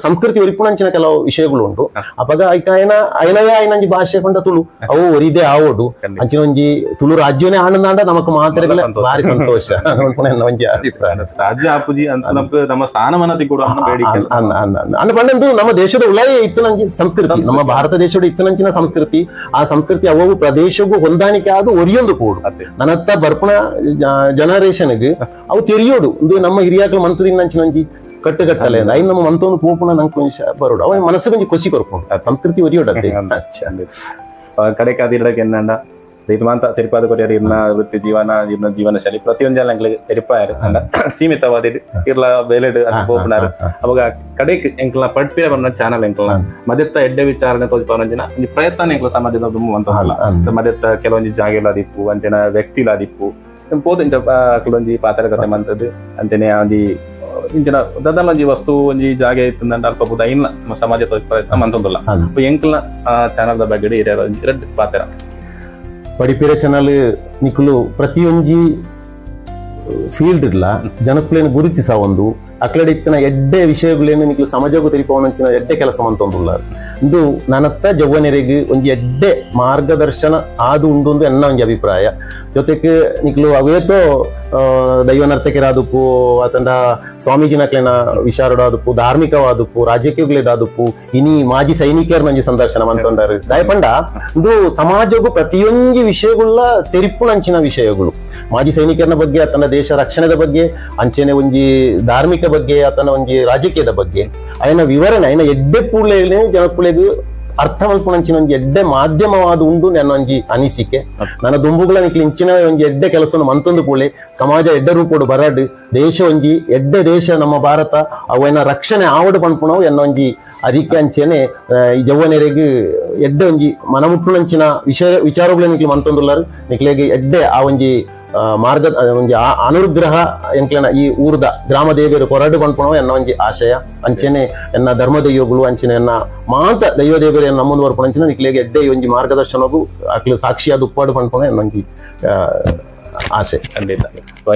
ಸಂಸ್ಕೃತಿ ಒರಿಪುನಂಚಿನ ಕೆಲವು ವಿಷಯಗಳು ಉಂಟು ಅಪಗ ಐಕ ಐನ ಐನಯ ಐನಂಜಿ ಭಾಷೆ ಪಂಡ ತುಳು ಅವು ಒರಿದೆ ಆವೋಡು ಅಂಚಿನ ಒಂಜಿ ತುಳು ರಾಜ್ಯನೇ ಆನಂದಾಂಡ ನಮಕ್ ಮಾತ್ರ ಭಾರಿ ಸಂತೋಷ ಒಂಜಿ ಅಭಿಪ್ರಾಯ ರಾಜ್ಯ ಆಪುಜಿ ಅಂತ ನಮ್ಮ ಸ್ಥಾನಮಾನ ತಿಕ್ಕುಡು ಬೇಡಿಕೆ ಅನ್ನ ಪಂಡಂದು ನಮ್ಮ ದೇಶದ ಉಳಾಯ ಇತ್ತನಂಚಿ ಸಂಸ್ಕೃತಿ ನಮ್ಮ ಭಾರತ ದೇಶದ ಇತ್ತನಂಚಿನ ಸಂಸ್ಕೃತಿ ಆ ಸಂಸ್ಕೃತಿ ಅವು ಪ್ರದೇಶಕ್ಕೂ ಹೊಂದಾಣಿಕೆ ಆದ ಒರಿಯೊಂದು ಕೂಡು ನನ್ನತ್ತ ಬರ್ಪಣ ಜನರೇಷನ್ಗೆ ಅವು ತೆರಿಯೋಡು ಇದು ನಮ್ಮ ಹಿರಿಯಾಕಲು ಮಂತದಿಂದಂಚಿನಂಚಿ ಕಟ್ಟುಕಟ್ಟಲೆ ಐನ್ ನಮ್ಮ ಮಂತೊಂದು ಪೋಪುಣ ನಂಗೆ ಕೊಂಚ ಬರೋಡು ಅವ ಮನಸ್ಸು ಕೊಂಚ ಖುಷಿ ಕೊರ್ಪುಂಡು ಸಂಸ್ಕೃತಿ ಒರಿಯೋಡತ್ತೆ ಕಡೆಗೆ ಅದಿಡಕ್ಕೆ ಎನ್ನಂಡ ಇದು ಮಾಂತ ತೆರಿಪಾದ ಕೊರಿಯರ್ ಇರ್ನ ವೃತ್ತಿ ಜೀವನ ಇರ್ನ ಜೀವನ ಶೈಲಿ ಪ್ರತಿಯೊಂದು ಜನ ತೆರಿಪಾಯರು ಅಂಡ ಸೀಮಿತವಾದ ಇರ್ಲ ಬೇಲೆಡ್ ಅಂತ ಪೋಪುನಾರು ಅವಾಗ ಕಡೆಕ್ ಎಂಕ್ಲ ಪಡ್ಪಿರ ಬನ್ನ ಚಾನಲ್ ಎಂಕ್ಲ ಮದೆತ್ತ ಎಡ್ಡೆ ವಿಚಾರಣೆ ತೋಜ್ಪವನಂಜಿನ ಒಂಜಿ ಪ್ರಯತ್ನ ಎಂಕ್ಲ ಸಮಾಜದ ದುಂಬು ಅಂತ ಮದೆತ್ತ ಕೆಲವೊಂಜಿ ಜಾಗೆಲಾದಿಪ್ಪು ಅಂಚನ ವ್ಯಕ್ತಿಲಾದಿಪ್ಪು ಪೋದು ಇಂಚ ಕೆಲವೊಂಜಿ ಪಾತ್ರ ಕತೆ ಮಂತದ್ದು ಅಂಚನೆ ಒಂಜಿ ಇಂಚಿನ ದದಲ ಒಂಜಿ ವಸ್ತು ಒಂಜಿ ಜಾಗೆ ಇತ್ತಂದ ಅಲ್ಪ ಬುದ ಇಲ್ಲ ನಮ್ಮ ಸಮಾಜ ಪ್ರಯತ್ನ ಮಂತೊಂದುಲ್ಲ ಎಂಕ್ಲ ಚಾನಲ್ದ ಬಗ್ಗೆ ಎರಡು ಪಾತ್ರ ಪಡಿಪಿರ ಚಾನಲ್ ನಿಕುಲು ಪ್ರತಿಯೊಂಜಿ ಫೀಲ್ಡ್ ಇಡ್ಲ ಜನಕ್ಕುಲೇನು ಗುರುತಿಸ ಒಂದು ಅಕ್ಲಡೆ ಇತ್ತಿನ ಎಡ್ಡೆ ವಿಷಯಗಳೇನು ನಿಕ್ಲು ಸಮಾಜಕ್ಕೂ ತೆರಿಪವನಂಚಿನ ಎಡ್ಡೆ ಕೆಲಸ ಮಂತೊಂದುಲ್ಲ ಇಂದು ನನತ್ತ ಜವ್ವನೆರೆಗ್ ಒಂಜಿ ಎಡ್ಡೆ ಮಾರ್ಗದರ್ಶನ ಆದು ಉಂಡು ಎನ್ನ ಒಂಜಿ ಅಭಿಪ್ರಾಯ ಜೊತೆಗೆ ನಿಕ್ಲು ಅವೇತೋ ದೈವನರ್ತಕರಾದುಪ್ಪು ಅತಂಡ ಸ್ವಾಮೀಜಿನಕ್ಲೆನ ವಿಚಾರಡಾದುಪ್ಪು ಧಾರ್ಮಿಕವಾದುಪ್ಪು ರಾಜಕೀಯಗಳಾದುಪ್ಪು ಇನಿ ಮಾಜಿ ಸೈನಿಕರ ಒಂಜಿ ಸಂದರ್ಶನ ಮಂತೊಂಡಾರು ದಯಪಂಡ ಇಂದು ಸಮಾಜಕ್ಕೂ ಪ್ರತಿಯೊಂಜಿ ವಿಷಯಗಳ ತೆರಿಪುನಂಚಿನ ವಿಷಯಗಳು ಮಾಜಿ ಸೈನಿಕರನ ಬಗ್ಗೆ ಆತನ ದೇಶ ರಕ್ಷಣೆದ ಬಗ್ಗೆ ಅಂಚೆನೆ ಒಂಜಿ ಧಾರ್ಮಿಕ ಬಗ್ಗೆ ಆತನ ಒಂಜಿ ರಾಜಕೀಯದ ಬಗ್ಗೆ ಅಯನ ವಿವರಣೆ ಅಯನ ಎಡ್ಡೆ ಪೂಳೆ ಜನಕ್ಕುಲೆಗ್ ಅರ್ಥ ಮಲ್ಪುನಂಚಿನ ಒಂಜಿ ಎಡ್ಡೆ ಮಾಧ್ಯಮವಾದ ಉಂಡು ನನ್ನ ಒಂಜಿ ಅನಿಸಿಕೆ ನನ್ನ ದುಂಬುಗಳ ನಿಕ್ಲು ಇಂಚಿನ ಒಂಜಿ ಎಡ್ಡೆ ಕೆಲಸವನ್ನು ಮಂತೊಂದು ಪೂಳೆ ಸಮಾಜ ಎಡ್ಡೆ ರೂಪೋಡು ಬರಡು ದೇಶ ಒಂಜಿ ಎಡ್ಡೆ ದೇಶ ನಮ್ಮ ಭಾರತ ಅವನ ರಕ್ಷಣೆ ಆವಡು ಪನ್ಪುಣವು ಎನ್ನ ಒಂಜಿ ಅರಿಕೆ ಅಂಚೆನೆ ಈ ಜವ್ವನೆರೆಗ್ ಎಡ್ಡೆ ಒಂಜಿ ಮನಮುಟ್ಟುನಂಚಿನ ವಿಷಯ ವಿಚಾರಗಳ ನಿಕ್ಲು ಮಂತೊಂದುಲ್ಲಾರು ನಿಕ್ಲೆಗ್ ಎಡ್ಡೆ ಆ ಒಂಜಿ ಮಾರ್ಗ ಒಂಜಿ ಅನುಗ್ರಹ ಎಂಕ್ಲೆನ ಈ ಊರ್ದ ಗ್ರಾಮ ದೇವಿಯರು ಕೊರಡು ಪನ್ಪುಣವು ಎನ್ನ ಒಂಜಿ ಆಶಯ ಅಂಚೆನೆ ಎನ್ನ ಧರ್ಮ ದೈವಗಳು ಅಂಚೆನೆ ಎನ್ನ ಮಾತ ದೈವ ದೇವರು ನಮ್ಮನ್ನು ಬರ್ಪುಣಂಚಿನ ನಿಕ್ಲೆಗ್ ಎಡ್ಡೆ ಈ ಒಂಜಿ ಮಾರ್ಗದರ್ಶನಗೂ ಅಕ್ಲು ಸಾಕ್ಷಿಯಾದ ಉಪ್ಪಾಡು ಪನ್ಪುಣ ಎನ್ನ ಒಂಜಿ ಆಶೆ. ಖಂಡಿತ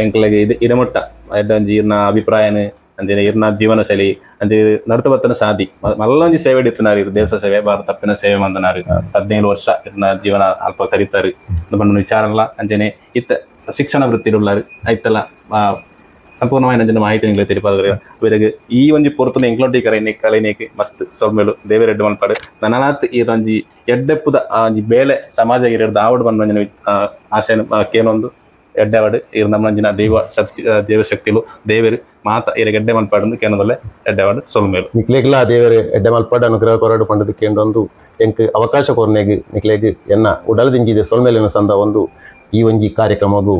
ಎಂಕ್ಲೆಗ್ ಇದು ಇಡಮುಟ್ಟ ಎಡ್ಡೆ ಒಂಜಿ ಇರ್ನ ಅಭಿಪ್ರಾಯನ ಅಂಚನೆ ಇರ್ನ ಜೀವನ ಶೈಲಿ ಅಂಚೆ ನಡತ ಬತ್ತನ ಸಾದಿ ಮಲ್ಲೊಂಜಿ ಸೇವೆ ಇತ್ತನಾರು ದೇಶ ಸೇವೆ ಭಾರತ ತಪ್ಪಿನ ಸೇವೆ ಮಂದನಾರು 15 ವರ್ಷ ಇರ್ನ ಜೀವನ ಅಲ್ಪ ಕರೀತಾರೆ ಪಂಡ ವಿಚಾರಲ್ಲ ಅಂಚನೆ ಇತ್ತ ಶಿಕ್ಷಣ ವೃತ್ತಿಡುಳ್ಳಾರು ಐತಲ್ಲ ಸಂಪೂರ್ಣವಾದ ಅಂಚಿನ ಮಾಹಿತಿ ನಿಂಗೆ ತೆರಿಪಾದ್ರೆ ಬೇರೆ ಈ ಒಂಜಿ ಪೊರ್ತುನ ಎಂಕ್ಲೊಟ್ಟಿ ಕರೆನೆ ಕಲೆನೇಕ್ ಮಸ್ತ್ ಸೊಲ್ಮೇಲು ದೇವರೆಡ್ಡು ಮಲ್ಪಾಡು ನನಾತ್ ಈ ಒಂಜಿ ಎಡ್ಡೆಪ್ಪುದ ಒಂಜಿ ಬೇಲೆ ಸಮಾಜ ಇರೋದು ಆವಡು ಬಂದ ಆಶೆ ಕೇನೊಂದು ಎಡ್ಡೆವಾಡು ಇರ್ ನಮ್ಮಂಜಿನ ದೈವ ಶಕ್ತಿ ದೇವಶಕ್ತಿಲು ದೇವರು ಮಾತ ಇರ ಎಡ್ಡೆ ಮಲ್ಪಾಡು ಕೇನದಲ್ಲೇ ಎಡ್ಡೆವಾಡು ಸೊಲ್ಮೇಲು ನಿಕ್ಲೆಗ್ಲಾ ದೇವರು ಎಡ್ಡೆ ಮಲ್ಪಾಡು ಅನುಗ್ರಹ ಕೊರಡು ಪಂಡದು ಕೇಂದೊಂದು ಎಂಕ್ ಅವಕಾಶ ಕೊರ್ನೆಗ್ ನಿಕ್ಲೆಗ್ ಎನ್ನ ಉಡಲದಿಂಜಿದೆ ಸೊಲ್ಮೇಲಿನ ಸಂದ ಒಂದು ಈ ಒಂಜಿ ಕಾರ್ಯಕ್ರಮಗೂ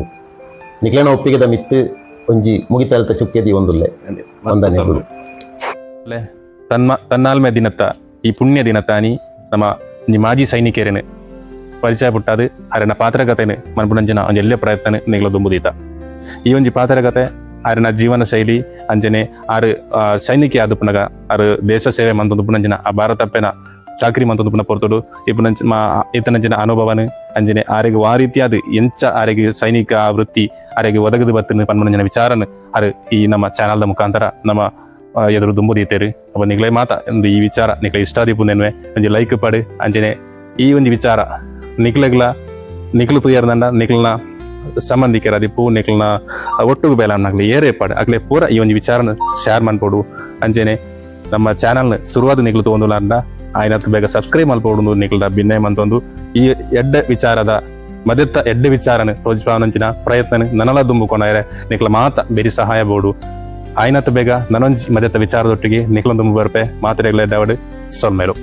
ನಿಕ್ಲೆನ ಒಪ್ಪಿಗೆದ ಮಿತ್ತು ಒಂಜಿ ಮುಗಿತಲ್ತ ಚುಕ್ಕೆದಿ ಒಂದುಲ್ಲೆ ವಂದನೆಗಳು. ತನ್ನಾಲ್ಮೆ ದಿನತ್ತ ಈ ಪುಣ್ಯ ದಿನತಾನಿ ನಮ್ಮ ಒಂಜಿ ಮಾಜಿ ಸೈನಿಕರೇನು ಪರಿಚಯ ಪುಟ್ಟಾದು ಅರೆನ ಪಾತ್ರಗತೆನು ಮನ್ಪುನಂಚಿನ ಒಂಜಿ ಎಲ್ಯ ಪ್ರಯತ್ನ ನಿಗಲ ದುಂಬುದೀತ. ಈ ಒಂಜಿ ಪಾತ್ರಗತೆ ಅರೆನ ಜೀವನ ಶೈಲಿ ಅಂಚನೆ ಆರು ಸೈನಿಕೆ ಆದುಪುನಗ ಆರು ದೇಶ ಸೇವೆ ಮಂತೊಂದು ಆ ಭಾರತಪ್ಪೆನ ಚಾಕ್ರಿ ಮಂತೊಂದು ಪೊರ್ತುಡು ಇಪ್ಪುನಂಚ ಇತ್ತನಂಚಿನ ಅನುಭವನ ಅಂಚನೆ ಆರೆಗ್ ವಾ ರೀತಿಯಾದ ಎಂಚ ಆರೆಗ್ ಸೈನಿಕ ವೃತ್ತಿ ಆರೆಗ್ ಒದಗದು ಬತ್ತನ ಪನ್ಪುನಂಚಿನ ವಿಚಾರನ ಆರು ಈ ನಮ್ಮ ಚಾನಲ್ದ ಮುಖಾಂತರ ನಮ್ಮ ಎದುರು ದುಂಬುದೀತೇರು. ಅಪ್ಪ ನಿಗ್ಲೇ ಮಾತ ಒಂದು ಈ ವಿಚಾರ ನಿಗ್ಲೆ ಇಷ್ಟಾದಿಪ್ಪುನೆನ್ವೆ ಒಂಜಿ ಲೈಕ್ ಪಡು ಅಂಚನೆ ಈ ಒಂಜಿ ವಿಚಾರ ನಿಕ್ಲೆಗ್ಲ ನಿಕ್ಲು ತುಯರ್ದಂಡ ನಿಕ್ಲನ ಸಂಬಂಧಿಕರ ಅದಿಪ್ಪು ನಿಕ್ಲನ ಒಟ್ಟುಗು ಬೇಲ ನಗ್ಲಿ ಏರೇ ಪಾಡು ಅಕ್ಲೆ ಪೂರ ಈ ಒಂಜಿ ವಿಚಾರನ ಶೇರ್ ಮನ್ಪೋಡು. ಅಂಚನೆ ನಮ್ಮ ಚಾನಲ್ನ ಶುರುವಾದ ನಿಕ್ಲು ತಗೊಂಡುಲಾಂಡ ಆಯ್ನತ್ ಬೇಗ ಸಬ್ಸ್ಕ್ರೈಬ್ ಮಲ್ಪೋಡು ನಿಕ್ಲ ಬಿನ್ನೆ ಮಂತೊಂದು ಈ ಎಡ್ಡೆ ವಿಚಾರದ ಮದೆತ್ತ ಎಡ್ಡೆ ವಿಚಾರನ ತೋಜಿಪಾವನಂಚಿನ ಪ್ರಯತ್ನ ನನಲ ದುಂಬುಕೊಂಡಾರೆ ನಿಕ್ಲ ಮಾತ ಬೇರಿ ಸಹಾಯ ಬೋಡು. ಆಯ್ನತ್ ಬೇಗ ನನೊಂಜಿ ಮದೆತ್ತ ವಿಚಾರದೊಟ್ಟಿಗೆ ನಿಕ್ಲ ದುಂಬು ಬರ್ಪೆ ಮಾತ್ರೆಗಳ ಎಡ್ಡವಡು ಸೊಲ್ಮೇಲು.